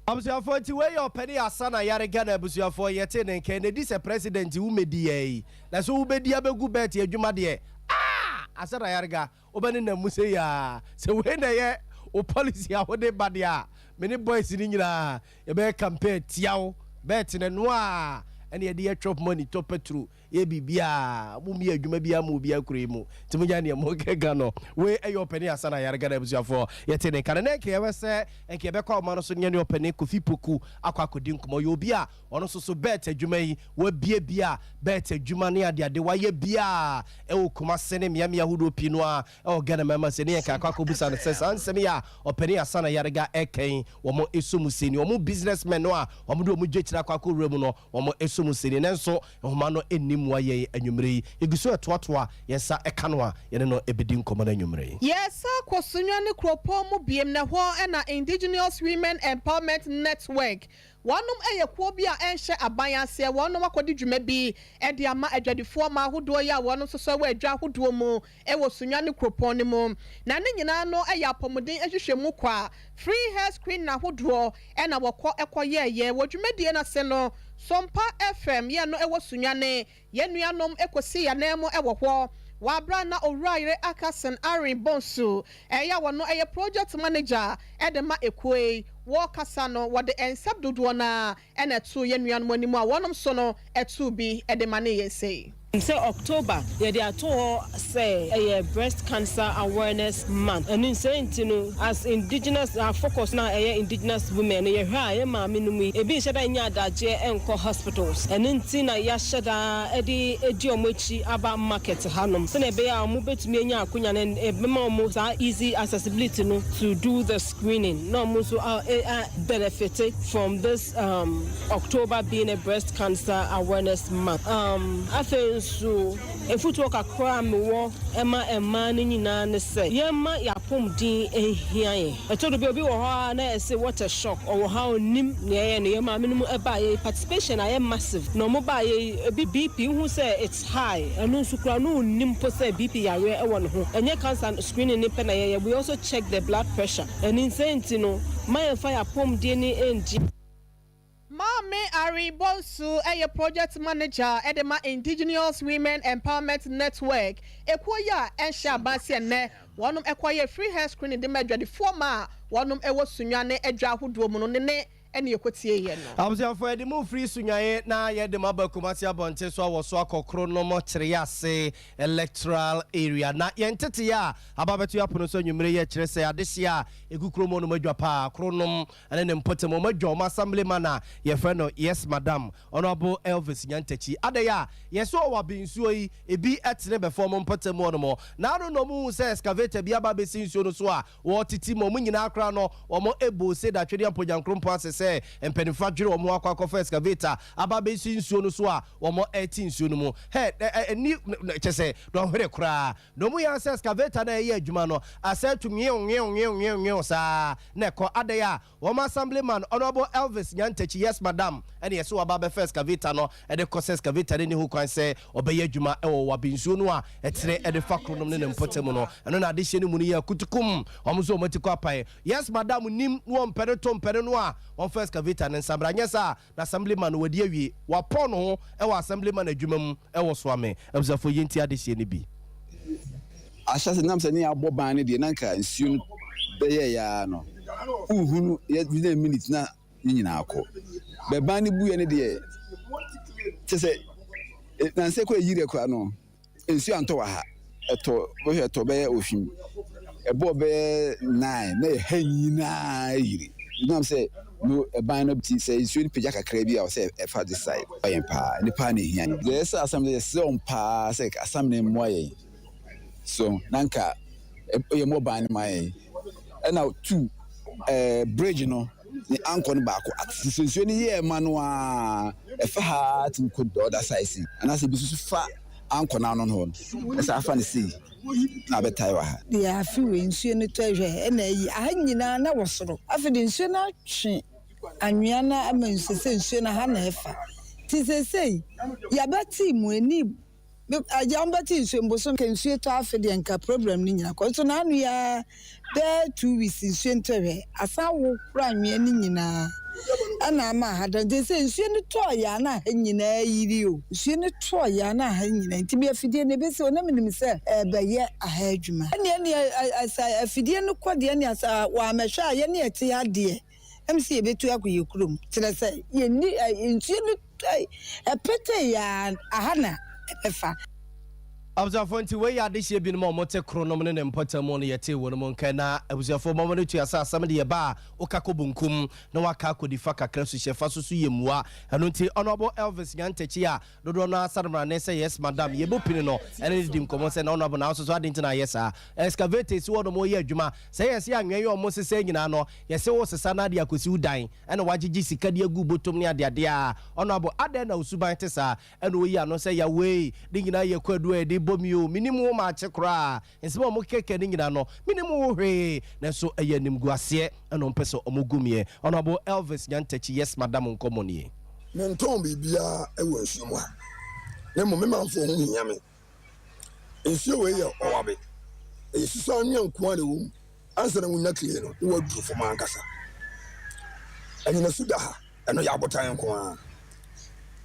Abusuafoɔ nti wei yɛ ɔpɛni Asana yare Ghana abusuafoɔ yɛte ne nka ɛna di sɛ president wo mɛdi yɛ yi na sɛ wobɛdi abɛgu bet adwuma deɛ ah Asana Ayariga wobɛne nam mu sei aa sɛ wei na ɛyɛ wo policy a wode ba deɛ a me ne boys no nyinaa yɛbɛyɛ campaign atia wo bet no ɛno a ɛne yɛde yɛ chop money, tɔ petrol, yɛ biribiaa. Mommyɛ adwuma biaa ma obiaa kuro yi mu, nti mogya neɛ mokeka no. Wei ɛyɛ ɔpani Asa na Ayariga no abusuafoɔ yɛte ne nka no. Na nka yɛwɛ sɛ nka yɛbɛkɔ ɔma no so ne yɛne ɔpani Kofi Poku akɔ akɔdi nkɔmmɔ. Ɔyɛ obi a ɔno nso so bet adwuma yi wabiebia, bet adwuma ne adeade wayɛ biaa ɛwɔ Kumase ne mmeammea ahodoɔ pii no a ɛwɔ Ghana mmarima sɛ ne yɛn ka akɔ akɔbusa no sɛ saa nsɛm yi a ɔpani Asa na Ayariga ɛkɛn wɔn ɛso mu sɛ ni wɔn businessmen no a wɔn de wɔn dwa kyerɛ akɔ akɔwura mu no wɔn ɛso mu sɛ ni. Nanso nhoma no ɛnni mmoa yɛn anwummerɛ yi. Yɛgu so ɛtoatoa yɛn nsa ɛka no a yɛne no ɛbɛdi nkɔmmɔ no anwummerɛ yi. Yɛsa kɔ Sunyani kuropɔn mu biem, na hɔ ɛna Indigenous Women Empowerment Network, wɔnom yɛ kuo bi a ɛnhyɛ aban aseɛ, wɔnom akɔdi dwuma bi ɛde ama adwadifoɔ ma ahodoɔ yi a wɔnom nso so wɔ adwa ahodoɔ mu ɛwɔ Sunyani kuropɔn no mu. Na ne nyinaa no yɛ apɔmuden nhwehwɛmu kɔ a free health screening ahodoɔ ɛna wɔkɔ ɛkɔ yɛɛyɛ wɔ dwumadie no ase no. Sompa FM yɛn no ɛwɔ Sunyani, yɛn nuanom ɛkɔsi yɛn mu ɛwɔ hɔ wabra na owura yere Akasen Arin Bonsu ɛyɛ a wɔno ɛyɛ project manager ɛde ma ekuo yi. Wɔrekasa no, wɔde nsɛm dodoɔ naa ɛna ɛto yɛn nuanom anim a wɔnom so no ɛto bi ɛde ma ne yɛn sei. Sɛ October yɛde ato hɔ sɛ ɛyɛ Breast Cancer Awareness Month, ɛno nsɛ nti no, as indigenous, our focus na ɛyɛ indigenous women no. Yɛhwɛ a yɛ maame no mu yi, ebi nhyɛ da nyɛ adagyeɛ ɛnkɔ hospitals. Ɛno nti na yɛahyɛ da ɛde edi wɔn akyi aba market hanom sɛnea ɛbɛyɛ a wɔn bɛtumi anya akonya no ɛbɛma wɔn saa easy accessibility no to do the screening na wɔn nso a benefit from this October being a Breast Cancer Awareness Month. Afei nso efutuo kakra a mewɔ ɛma mmaa no nyinaa ne sɛ yɛmma yɛapɔmuden nhia yɛn. Ɛtɔ do bi, obi wɔ hɔ a na ɛsɛ what a shock, ɔwɔ ha onim nea ɛyɛ no. Yɛ maame no mu ɛbaa yɛ participation ayɛ massive na ɔmo baa yɛ ebi BP hu sɛ it's high, ɛno nso kura no onim po sɛ BP yareɛ ɛwɔ ne ho. Ɛnyɛ cancer screening ne pɛ na yɛyɛ, we also check the blood pressure. Ɛne nsɛn nti no, ma yɛmfa yɛapɔmuden ne ɛngyi. Maame Ari Bonsu ɛyɛ project manager ɛde ma Indigenous Women Empowerment Network, ekuo yi a ɛnhyɛ abansi. Ɛnɛ wɔnom ɛkɔyɛ free health screening de ma adwadifoɔ ma a wɔnom ɛwɔ Sunyani adwa ahodoɔ mu no ne ɛne ɛkɔtie yɛ no. Abusuafo, yɛde mu firi Sunyae na yɛde mu aba Kumasi abɔnten so a wɔ so akɔkoro nom kyerɛ ase electoral area, na yɛn tete a aba bɛto apono so anwummere yɛ kyerɛ sɛ adehye a ɛgu kurom hɔ nom adwa paa koro nom ɛne ne mpɔtam ɔmo adwa ɔmo assemblyman a yɛfrɛ no Yes Madam, Honorable Elvis Nyantakyi. Adɛyɛ a yɛsɛ ɔwɔ abensuo yi ebi ɛtene bɛfɔ ɔmo mpɔtam hɔ nom na ano na ɔmo hu sɛ excavator bi aba abɛsi nsuo no so a wɔtete mu. Ɔmo nyinaa koraa no ɔmo ebo se datwede apogyankrompɔn ase sɛ mpanimfoɔ adwere wɔn akɔ akɔfa excavator aba abɛsi nsuo no so a wɔn ɛte nsuo no mu hɛ ɛ ɛni kyɛ sɛ dɔnhwere koraa na ɔmo yɛn sɛ excavator na ɛyɛ adwuma no asɛ tu nwew nwew nwew nwew nwew saa na ɛkɔ. Adɛyɛ a wɔn assemblyman Honourable Elvis Nyantakyi, Yes Madam, ɛne yɛsɛ waba abɛfa excavator no ɛde kɔ sɛ excavator no ne ho kwan sɛ ɔbɛyɛ adwuma ɛwɔ wabe nsuo no a ɛtene ɛde fa koro nom ne ne mpɔtam no. Ɛno na adehyɛ no mu no yɛ kutukum wɔn nso wɔn ti kɔ apae. Yes Madam nim na wɔn mpɛne to mpɛne no a wɔmfa excavator ne nsambra nyɛ saa na assemblyman no wadi awie wapɔn no ho ɛwɔ assemblyman adwuma mu ɛwɔ Soame. Abusuafo, yɛnti adehyɛ no bi. Ahyɛ nam sɛ ne yɛabɔ ban no deɛ, na nka nsuo no bɛyɛ yaa no wohunu yɛ within a minute na ne nyinaa kɔ. Bɛban no buiɛ no deɛ, kyɛ sɛ nansɛ kɔ ayiri kora no nsuo antɔ wɔ ha. Ɛtɔ bɛhwɛ, ɛtɔ bɛyɛ ofim, ɛbɔɔ bɛyɛ 9 na ɛha nyinaa ayiri nam sɛ no ɛban no ti sɛ nsuo no pagya kakra bi a ɔsɛ ɛfa this side yɛn paa nipa na ehia no deɛ. Ɛsɛ asam deɛ, yɛsrɛ wɔn paa sɛ asam ne mmoa yɛn so na nka yɛ mmɔ ban no ma yɛn. Ɛna two, bridge no ne ankɔ no baako ate sɛ nsuo no yɛɛ ma no a ɛfa ha tumi kɔ the other side si anaasɛ ebi nso fa ankɔ n'ano no hɔ no ɛsɛ afa ne sei na abɛtae wɔ ha. Deɛ afe wei nsuo no tɔ hwɛ ɛna ayi aha nyinaa na wɔ soro. Afei de nsuo no atwe anwea no ama nsuo sɛ nsuo no ha na ɛfa nti seesei yɛbɛte mu ani agya mbɛte nsuo mbosom ka nsuo tɔ. Afe deɛ nka problem no nyina kɔ nso n'ano yɛ bɛɛ 2 weeks nsuo ntɔ hwɛ asan wo kora anwea no nyinaa ɛna ama aha da. Nti sɛ nsuo no tɔɔ yɛ ana aha nyinaa yiri o, nsuo no tɔɔ yɛ ana aha nyinaa nti bi afidie no ebesi o na menim sɛ ɛbɛyɛ aha adwuma. Ɛne ɛsɛ afidie no kɔ deɛ ne asa wɔamɛhwɛ a yɛne ɛte adeɛ ɛm sɛ yɛbɛtu akɔ yɛ kurom kyerɛ sɛ yɛnni nsuo no. ɛtɔe, ɛpetee a, aha na ɛbɛfa. Abusuafoɔ nti wei yɛ adehyeɛ binom a wɔte Kronom ne ne mpɔtam mu no yɛtee wɔn mu nka na abusuafoɔ mɔmɔ no tua sɛ asɛm deɛ ba a woka kɔ bonkum na waka akɔ nifa kakra suhyɛ fa so so yɛ mua ɛno nti Honourable Elvis Nyantakyi a dodoɔ no ara sane mmrane sɛ yes madam yɛbɔ pini no ɛne no di nkɔmmɔ sɛ na Honourable na wo nso so adɛn nti na ayɛ saa excavator si hɔ nom wɔyɛ adwuma sɛ yɛse anwea yi a wɔn sesa nyinaa no yɛse wo sesa no ade akɔsi wo dan ɛna wagyegye sika de agu botom ne adeadeɛ a Honourable adɛn na wo suban te saa Ɛna oyi ano sɛ, Yawee, ne nyinaa yɛ kwadu a yɛde bɔ mi o, mennim wo maakye koraa. Nsɛm a wɔkeka ne nyinaa no, mennim wo hwee. Nanso ɛyɛ animguaseɛ na wɔpɛ sɛ wɔgu meɛ. Honourable Elvis Nyantakyi, Yes Madam nkɔmmɔ nie. Mentɔn biribiara wɔ nsuo mu ha, na mmom me manfoɔ ho hia me. Nsuo wei yɛ ɔwabe, ɛyɛ susu anwea nko ara na ɛwɔ mu. Ansa na wonya clay no, na wɔaduru fam ankasa. Anyinasu da ha, ɛno yɛ abotan nko ara.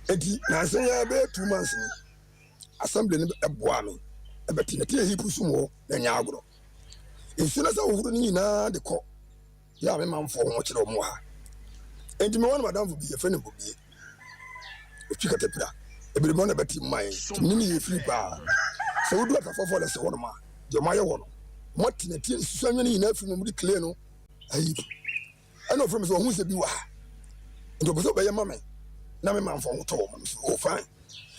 Enti nansa yi ara bɛyɛ 2 months ni, assembly no boaa me ɛbɛte na ɛte heap so mu hɔ na ɛnyɛ agorɔ. Nsuo no sɛ ahohoro no nyinaa de kɔ yɛ a me manfoɔ ho kyerɛ wɔn wɔ ha. Enti mewɔ no madamfo bi yɛfrɛ no Bobie. Ɔtwi katapira. Ebire mu na ɛbɛte mu ma yɛn. Nti me ne no yɛ firi paa. Sɛ wodu Atafo Forest hɔ nom a, deɛ wɔayɛ hɔ no, wɔate na tie nsusu anwene nyinaa firi mu, wɔde clay no ayi. Ɛna ɔfrɛ me sɛ ɔhu sɛ bi wɔ ha. Nti ɔpɛ sɛ ɔbɛyɛ ma me na me manfoɔ ho tɔ wɔn. So oh fine.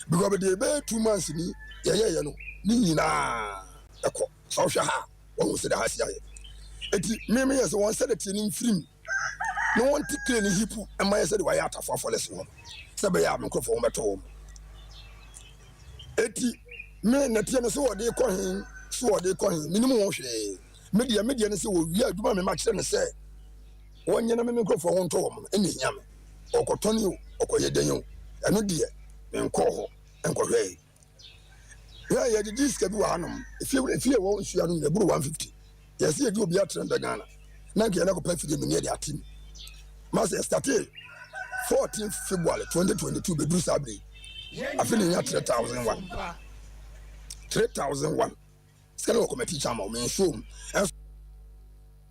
Because deɛ ɛbɛyɛ 2 months ni yɛyɛyɛ no ne nyinaa ɛkɔ. Sɛ ɔhwɛ ha a, wɔhu sɛ de ha si ayɛ. Eti me meyɛ sɛ wɔn sɛ de tie no mfirim na wɔnte clay no heap mma yɛ sɛdeɛ wɔayɛ atafo afɔlɛse hɔ no, sɛ ɛbɛyɛ a me nkurɔfoɔ ho bɛtɔ wɔn. Eti me nɛteɛ no sɛ wɔde kɔ he, sɛ wɔde kɔ he, menim ho hwee. Me deɛ, me deɛ ne sɛ wɔwie adwuma a mema kyerɛ no sɛ wɔnyɛ na me me nkurɔfoɔ ho ntɔ wɔn no, ɛna ehia me. Ɔkɔtɔne o, ɔkɔyɛ dɛn o, ɛno deɛ menkɔɔ hɔ nkɔhwɛe. Yɛ yɛgyegye sika bi wɔ hanom, efie efie wɔ nsuo ano nyina eburu 150. Yɛsɛ yɛgye obi atrɛ ndɛ Ghana na nka yɛn akɔpɛ afidie mu ne yɛde ate mu. Masa yɛ startee 14 February 2022 bɛduru saa bere yi. Afe ne nya 3001. 3001. Sika no wɔ committee chairman wɔn nsuo mu. Ɛnso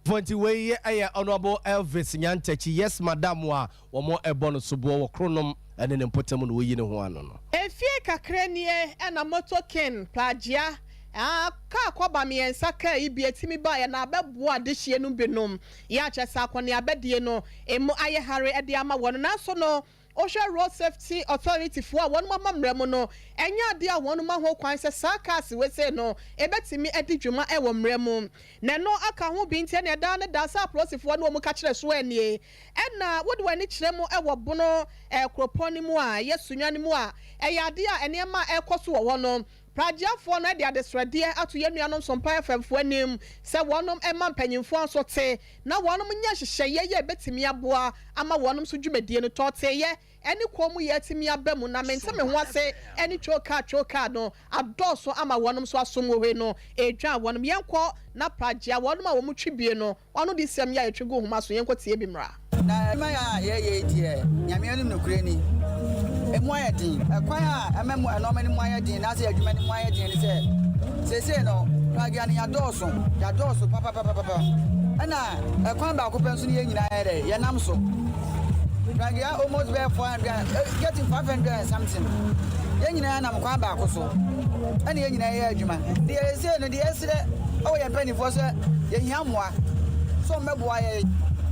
Nti wei yɛ Honourable Elvis Nyantakyi, Yes Madam a wɔbɔ no soboɔ wɔ Kronom ne ne mpɔtam na ɔyi ne ho ano no. Mfie kakra nie na Motor King Pragya a kaa kɔba mmiɛnsa kaa yi bi atumi baeɛ na abɛboa adehyeɛ no binom yɛ akyɛ sɛ akɔneabadie no emu ayɛ hare de ama wɔn. Nanso no Wohwɛ Road Safety Authority foɔ a wɔnom amammerɛ mu no, ɛnyɛ adeɛ a wɔnom ma ho kwan sɛ saa cars wei sei no ɛbɛtumi adi dwuma wɔ mmerɛ mu. Na ɛno aka ho bi nti ɛneɛ daa ne daa sɛ apolisifoɔ ne wɔn ka kyerɛ so anie. Ɛna wode w'ani kyerɛ mu wɔ Bono kuropɔn no mu a ɛyɛ Sunya no mu a, ɛyɛ adeɛ a nneɛma a ɛrekɔ so wɔ hɔ no, Pragyafoɔ no de adesrɛdeɛ ato yɛn nuanom Sompa FM foɔ anim sɛ wɔnom mma mpanyinfoɔ nso te na wɔnom nyɛ nhyehyɛeɛ yi a ɛbɛtumi aboa ama wɔnom nso dwumadie no tɔɔteeyɛ ne kɔn mu yɛ atumi aba mu na mente me ho ase ne twookaa twookaa no adɔɔso ama wɔnom nso asom wɔ hei no ɛredwan wɔnom yɛnkɔ na Pragyea wɔnom a wɔn twi bie no W'ano de siam yɛ a yɛtwe gu nhoma so, yɛnkɔ tie bi mmra. Na adwuma yi a yɛreyɛ yi deɛ, Nyame anim nokorɛ ni, ɛmu ayɛ den. Ɛkwan a ɛma mu nnoɔma no mu ayɛ den anaasɛ adwuma no mu ayɛ den ne sɛ, seesei no, pragea no yɛadɔɔso, yɛadɔɔso papapapapa. Ɛna ɛkwan baako pɛ nso ne yɛn nyinaa yɛ dɛ, yɛnam so. Pragea almost bɛyɛ 400, getting 500 and something. Yɛn nyinaa nam kwan baako so, ɛna yɛn nyinaa yɛ adwuma. Deɛ seesei no, deɛ yɛsrɛ wɔ yɛn mpanimfoɔ sɛ, yɛhia mmoa sɛ wɔn bɛboa yɛn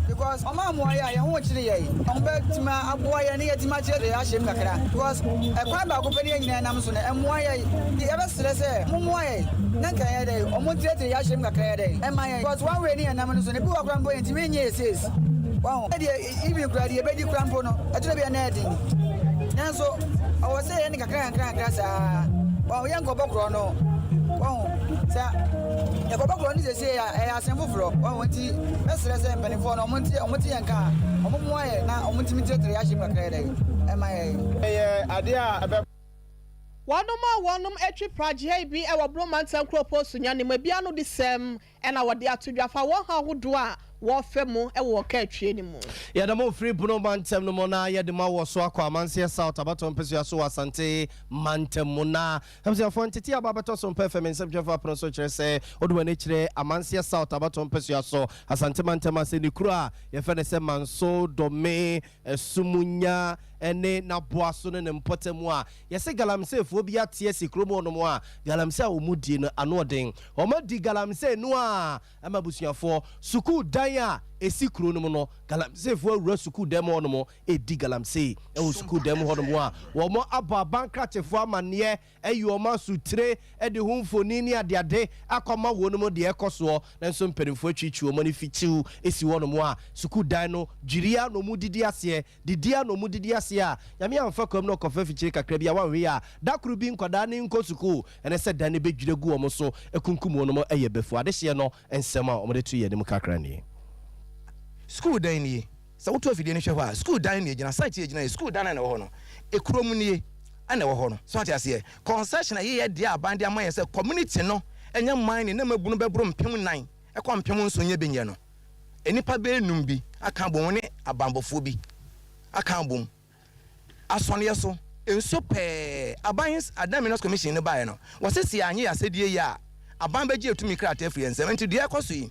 because wɔn ammoa yɛn a yɛn ho kyere yɛn. Wɔn bɛtumi aboa yɛn ne yɛatumi akyerɛ yɛn ahyɛ mu kakra because ɛkwan baako pɛ ne yɛn nyinaa nam so no ɛmmoa yɛn. Nti yɛbɛsrɛ sɛ mo mmoa yɛn na nka yɛ dɛn wɔn nkyerɛkyerɛ yɛn ahyɛ mu kakra yɛ dɛn ɛma yɛn because one way ne yɛn nam no so no ebi wɔ koraa mpo yɛntumi nyɛ yɛ sales. Wahu? Ɛdeɛ even koraa deɛ yɛbɛdi koraa mpo no ɛtɔ da bi a na ɛyɛ den nanso ɛwɔ sɛ yɛn kakra kakra kakra saa. Wahu? Yɛnkɔbɔ korɔ no. Wahu? Sɛ yɛkɔbɔ korɔ no seesei a, ɛyɛ asɛm foforɔ. Wahu? Nti mɛsrɛ sɛ mpanimfoɔ no, wɔn nte, wɔn te yɛn nka a, wɔn mmoa yɛn na wɔn ntumi nkyerɛkyerɛ yɛn ahyɛ mu kakra yɛ dɛn ɛma yɛn. Ɛyɛ adeɛ a ɛbɛ. Wɔnom a wɔnom atwi pragyeɛ bi wɔ Bro mantam kuropɔn Sunyani mu ebia no de sɛm na wɔde ato dwa fa wɔn haw ahodoɔ a wɔrefa mu wɔ wɔn kaatwie no mu. Yɛde mo firi Bono mantam no mu na yɛde mo awɔ so akɔ Amanseɛ South abatoɔ mpesua so wɔ Asante mantam mu. Na abusuafoɔ, ntetee aba abɛtɔ so mpɛ fam nsɛmtwerɛfoɔ apono so kyerɛ sɛ wode w'ani kyerɛ Amanseɛ South abatoɔ mpesua so, Asante mantam ase ne kuro a yɛfrɛ no sɛ Manso Dome, Asumunya, ne n'aboaso ne ne mpɔtam a yɛse galamseyfoɔ bi ate asi kurom hɔnom a galamsey a wɔn die no ano ɔden. Wɔn adi galamsey no a ɛma abusuafoɔ sukuu dan a ɛsi kuro no mu no galamseyfoɔ awura sukuu dan mu hɔnom ɛredi galamsey wɔ sukuu dan mu hɔnom a wɔn abɔ abankrakyefoɔ amaneɛ ayi wɔn asotire de ho mfoni ne adeade akɔma wɔn deɛ ɛkɔ soɔ, nanso mpanimfoɔ atwitwi wɔn ani fikyiw si hɔnom a sukuu dan no dwiri ara na wɔdidi aseɛ, didi ara na wɔdidi aseɛ a Nyame amfa kwam na ɔkɔfa afikyire kakra bi a wanhwɛ yie a da koro bi nkwadaa no nkɔ sukuu ɛne sɛ dan no bɛdwiri agu wɔn so akunkum wɔn yɛ bafua adehyeɛ no nsɛm a wɔde to yɛn anim kakra nie. Sukuu dan nie. Sɛ woto afidie no hwɛ hɔ a, sukuu dan na ɛgyina, site a ɛgyina yɛ sukuu dan na ɛwɔ hɔ no. Ekurom nie na ɛwɔ hɔ no. So ate aseɛ? Concession a yeyɛ deɛ aban de ama yɛn sɛ community no nyɛ mining na mmabunu bɛboro 4000 kɔ 7000 nyɛ bi nyɛ no, nnipa bɛyɛ num bi aka abom ne abanbɔfoɔ bi aka abom asɔneɛ so nsuo pɛɛ. Aban Adan Minerals Commission no baeɛ no, wɔse sɛ yɛanyɛ yɛn asɛdeɛ yie a, aban bɛgye yɛn tumi krataa afiri yɛn nsam. Nti deɛ ɛrekɔ so yi,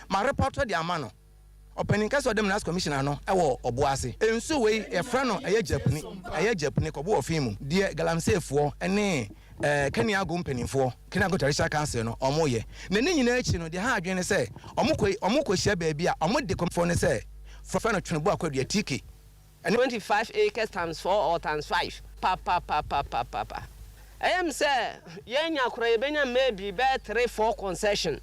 marepɔtɔ de ama no. Ɔpanin kɛse a ɔda Minerals Commission ano wɔ ɔbo ase. Nsuo wei yɛfrɛ no ɛyɛ Gyapuni, ɛyɛ Gyapuni kɔbo wɔ fi mu. Deɛ Galamseyfoɔ ne eh, Kaniago mpanimfoɔ, Kaniago Traditional Council no wɔn yɛ. Na ne nyinaa akyi no, deɛ ha adwene ne sɛ wɔn kɔ wɔn kɔhyia baabi a wɔn de kɔmfoɔ no sɛ frɛ no Tweneboa Kwadua, TK. Ɛne. 25 acres times four or times five papapapapapa ɛyɛ me sɛ yɛnya koraa yɛbɛnya maybe bɛyɛ three four concession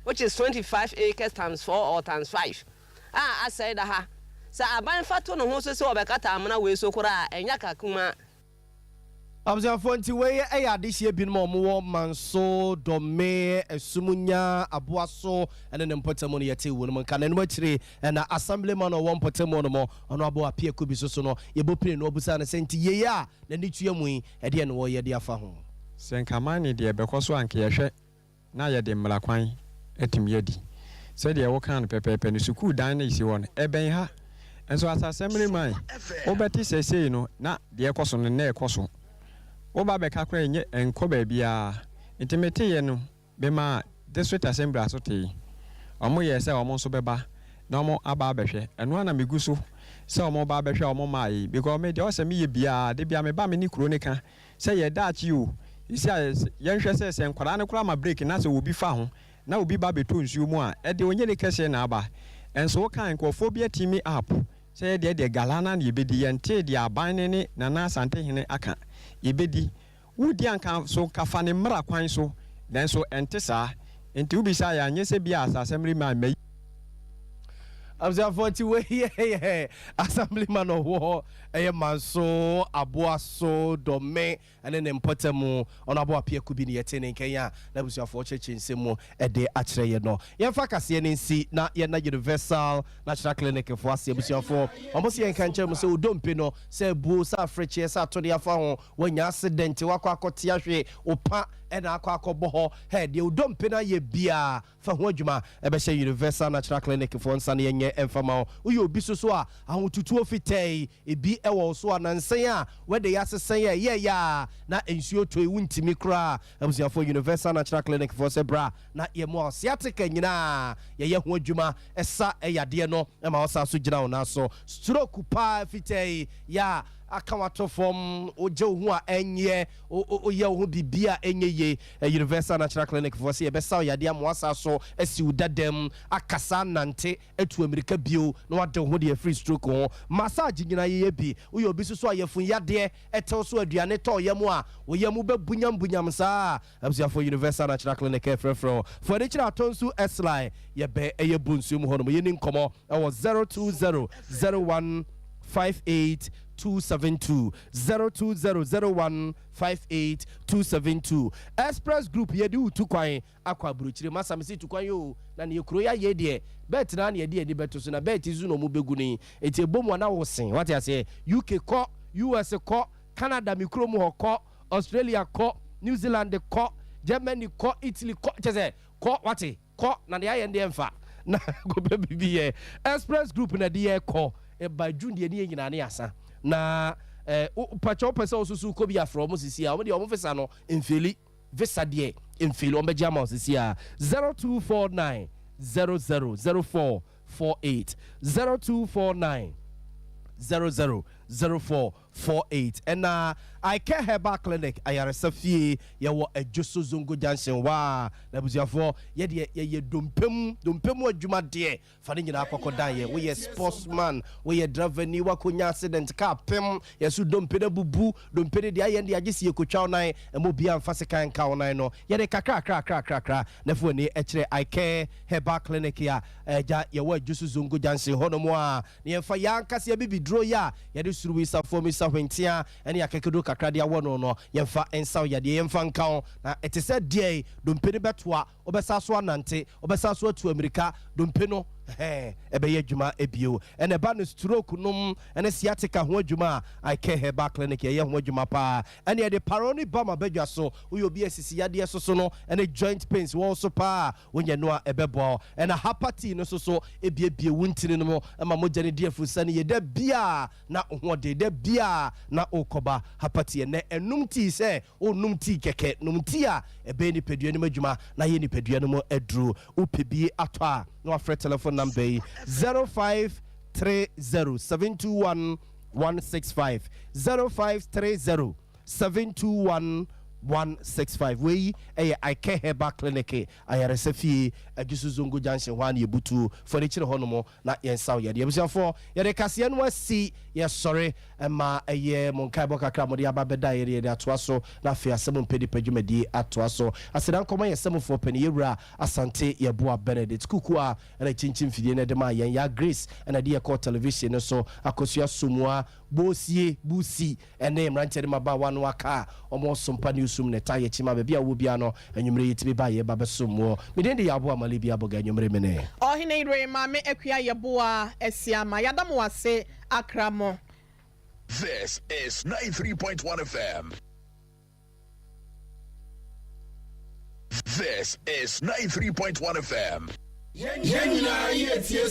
which is 25 acres times four or times five a asɛe da ha sɛ aban fa to ne ho so sɛ ɔbɛkata amena wei so koraa a ɛnyɛ ka kumaa. Abusuafoɔ nti wei yɛ adehyeɛ binom a wɔwɔ Manso, Dɔme, Asumunya, Aboaso ne ne mpɔtam no yɛtee wɔnom nka. Na ɛno akyire na Assemblyman a ɔwɔ mpɔtam hɔ nom, Honourable Appiah Kubi so so no yɛbɔ pire no ɔbisaa no sɛ nti yei a n'ani tua mu yi ɛdeɛn na wɔreyɛ de afa ho. Sɛ nka mining deɛ bɛkɔ so a nka yɛhwɛ na yɛde mmara kwan atumi adi. Sɛdeɛ wokaa no pɛpɛɛpɛ no, sukuu dan no a ɛsi hɔ no, ɛbɛn ha. Nso Asasɛmmere man, wobɛte sɛ sei no, na deɛ ɛrekɔ so no, na ɛrekɔ so. Woba bɛka koraa a, ɛnyɛ, ɛnkɔ baabiara. Nti meteeɛ no, memaa District Assembly aso tee. Wɔyɛɛ sɛ wɔn nso bɛba na wɔaba abɛhwɛ. Ɛno ara na megu so sɛ wɔreba abɛhwɛ a wɔmmaeɛ yi. Because me deɛ, ɔsɛ meyɛ biara, da biara meba me ne kuro no ka Sɛ yɛ daakye o, sisi a yɛnhwɛ sɛ sɛ nkwadaa no koraa ma break na sɛ obi fa ho na obi ba bɛtɔ nsuo mu a, ɛdeɛ ɔnyɛ ne kɛseɛ na aba. Nso wo kaa nkurɔfoɔ bi ateami up sɛ yɛdeɛ deɛ gala no ara na yɛbɛdi, yɛntee deɛ aban no ne Nana Asantehene aka, yɛbɛdi. Wodi anka so nka fa no mmra kwan so, nanso ɛnte saa. Nti wobisa yɛn a, nyɛ sɛ bi a asasɛm remma mma yi. Abusuafoɔ nti wei yɛ assemblyman ɔwɔ ɛyɛ Manso Aboaso Dɔme ɛne ne mpɔtamu ɔno Aboa Piaku bi ne yɛte ne nkɛn a n'abusuafoɔ kyerɛkyerɛ nsɛm mu ɛde akyerɛ yɛ no. Yɛmfa kaseɛ no nsi na yɛna Universal Natural Clinic foɔ ase abusuafoɔ wɔn se yɛnka nkyerɛ mo sɛ odompe no sɛ abuo sɛ afrekyeɛ sɛ atode afa ho wanya accident wakɔ akɔte ahwe opa ɛna akɔ akɔbɔ hɔ hɛ deɛ odompe no ayɛ biara Fa ho adwuma bɛhyɛ Universal Natural Clinic foɔ nsa na yɛnyɛ mfa ma wo. Woyɛ obi so so a, ahotutuo fitaa yi, ebi wɔ wo so a, nansa yi a w'ɛde yɛ asesa yi a ɛyɛɛyɛ a na nsuo tɔ yi wontumi koraa. Abusuafoɔ Universal Natural Clinic foɔ sɛ bra na yɛmmoa wo. Sciatica nyinaa yɛyɛ ho adwuma sa yadeɛ no ma wo san so gyina wo nan so. Stroke paa fitaa yi yɛ a aka wo ato fam, wogye wo ho a ɛnyɛ, woyɛ wo ho biribi a ɛnyɛ yie. Universal Natural Clinic foɔ sɛ yɛbɛsa wo yadeɛ ama woasa so asi wo dada mu, akasa, anante, atu amirika bio na woade wo ho de afiri stroke ho. Massage nyinaa yɛyɛ bi. Woyɛ obi nso so a yafunu yadeɛ tew so, aduane tɔ wo yam a, wo yam bɛbunyambunyam saa a, abusuafoɔ Universal Natural Clinic refrɛfrɛ wo. Fa w'ani kyerɛ Atonsu Esly, yɛbɛn ɛyɛ Bonsuo mu hɔnom. Yɛnni nkɔmmɔ wɔ 020 01 58 272, 020 01 58272 Express Group yɛde wo tu kwan akɔ aburokyire masa mese tu kwan oo na neɛ kuro yi ayɛ deɛ bɛɛt naa na yɛde ani bɛto so na bɛɛt yi so na ɔmo bɛgu no yi enti ɛbɔ mu a na wo sen wate aseɛ UK kɔ US kɔ Canada me kuro mu hɔ kɔ Australia kɔ New Zealand kɔ Germany kɔ Italy kɔ kyɛ sɛ kɔ wate Kɔ na deɛ ayɛ no deɛ mfa na kɔpɛ biribi yɛ. Express group na ɛde yɛ kɔ. By June deɛ ne yɛ nyinaa ne yɛasa. Na eh, pakyɛ wopɛ sɛ wososo kɔ bi afrɛ wɔn sisi a, wɔn deɛ wɔn visa no mfeli. Visa deɛ mfeli, wɔn bɛgye ama wo sisi a. 0249 00 04 48 0249 00 04. 48. Ɛna Icare Herbal Clinic ayaresa fie yɛwɔ Adwoso Zongo Junction waa. Na abusuafoɔ yɛdeɛ yɛyɛ dompe mu dompe mu adwuma deɛ fa ne nyinaa kɔkɔ dan yɛ. Woyɛ sportsman, woyɛ driver ni, wakɔnya accident, car pem yɛso dompe no abubu, dompe no deɛ ayɛ no deɛ agye sɛ yɛkɔtwa wo nan, ɛma obiara mfa sekan nka wo nan no, yɛde kakrakrakrakrakra na fa w'ani kyerɛ Icare Herbal Clinic a agya yɛwɔ Adwoso Zongo Junction hɔnom a. Na yɛmfa yɛn ankasa yɛn bibiduro yi a yɛde suruwisa, fomisa, hwentea ne akekeduro kakra de awɔ no no, yɛmfa nsa wo yadeɛ, yɛmfa nka wo, na ɛte sɛ deɛ dompe no bɛtoa, wobɛsan so anante, wobɛsan so atu amirika, dompe no, ɛhɛn, ɛbɛyɛ adwuma bio. Ɛna ɛba no stroke nom ne sciatica ho adwuma a, I Care Herbal Clinic yɛyɛ ho adwuma paa. Ɛna yɛde paroni ba ma badwa so, woyɛ obi a sisi yadeɛ soso no ne joint pains wɔ wo so paa a, Wonya no a, ɛbɛboa wo. Ɛna Hapa tea no nso so ebiebie wo ntini no mu ma mogya no di afurusa no yie. Da biara na wo ho ɔden, da biara na worekɔba. Hapa tea ɛnnɛ, ɛnnom tea sɛ worenom tea kɛkɛ. Nom tea a ɛbɛyɛ nipadua no mu adwuma na ayɛ nipadua no mu aduru. Wopɛ bi atɔ a, na wafrɛ telephone number yi, 0530 721 165, 0530 721 165. Wei yɛ Ike Herbal Clinic ayaresa fie, Adwoso Zongo Junction hɔ ara na yɛbutu fɔnikyere hɔ nom na yɛnsaw yadeɛ. Abusuafoɔ, yɛde kaseɛ no asi, yɛsɔre ma ɛyɛ mo nkaebɔ kakra a mode aba abɛda yɛde yɛde atoa so na afei asɛm mpɛ nipa dwumadie atoa so. Aseda nkɔma yɛn sɛmufoɔ panin, Yɛwura Asante Yeboah Benedict Kuku a ɛna kyinkyim fidie no de maa yɛn, Yaa Grace ɛna ɛde yɛ kɔɔ television no so, Akosua Somuah Bosie, Busi, ne mmeranteɛ ne mmabaawa no aka a wɔwɔ Sompa News Room na ɛtaa yɛn akyi ma baabi a wowɔ biara no anwummere yɛtumi ba yɛba bɛsom woɔ. Me din de Yaboah Malibi Aboga anwummere me ne. Ɔhene yere Maame Akua Yeboah Asiamah yɛada mo ase akra mo. This is 93.1 FM. This is 93.1 FM. Yɛn nyinaa yɛ tie.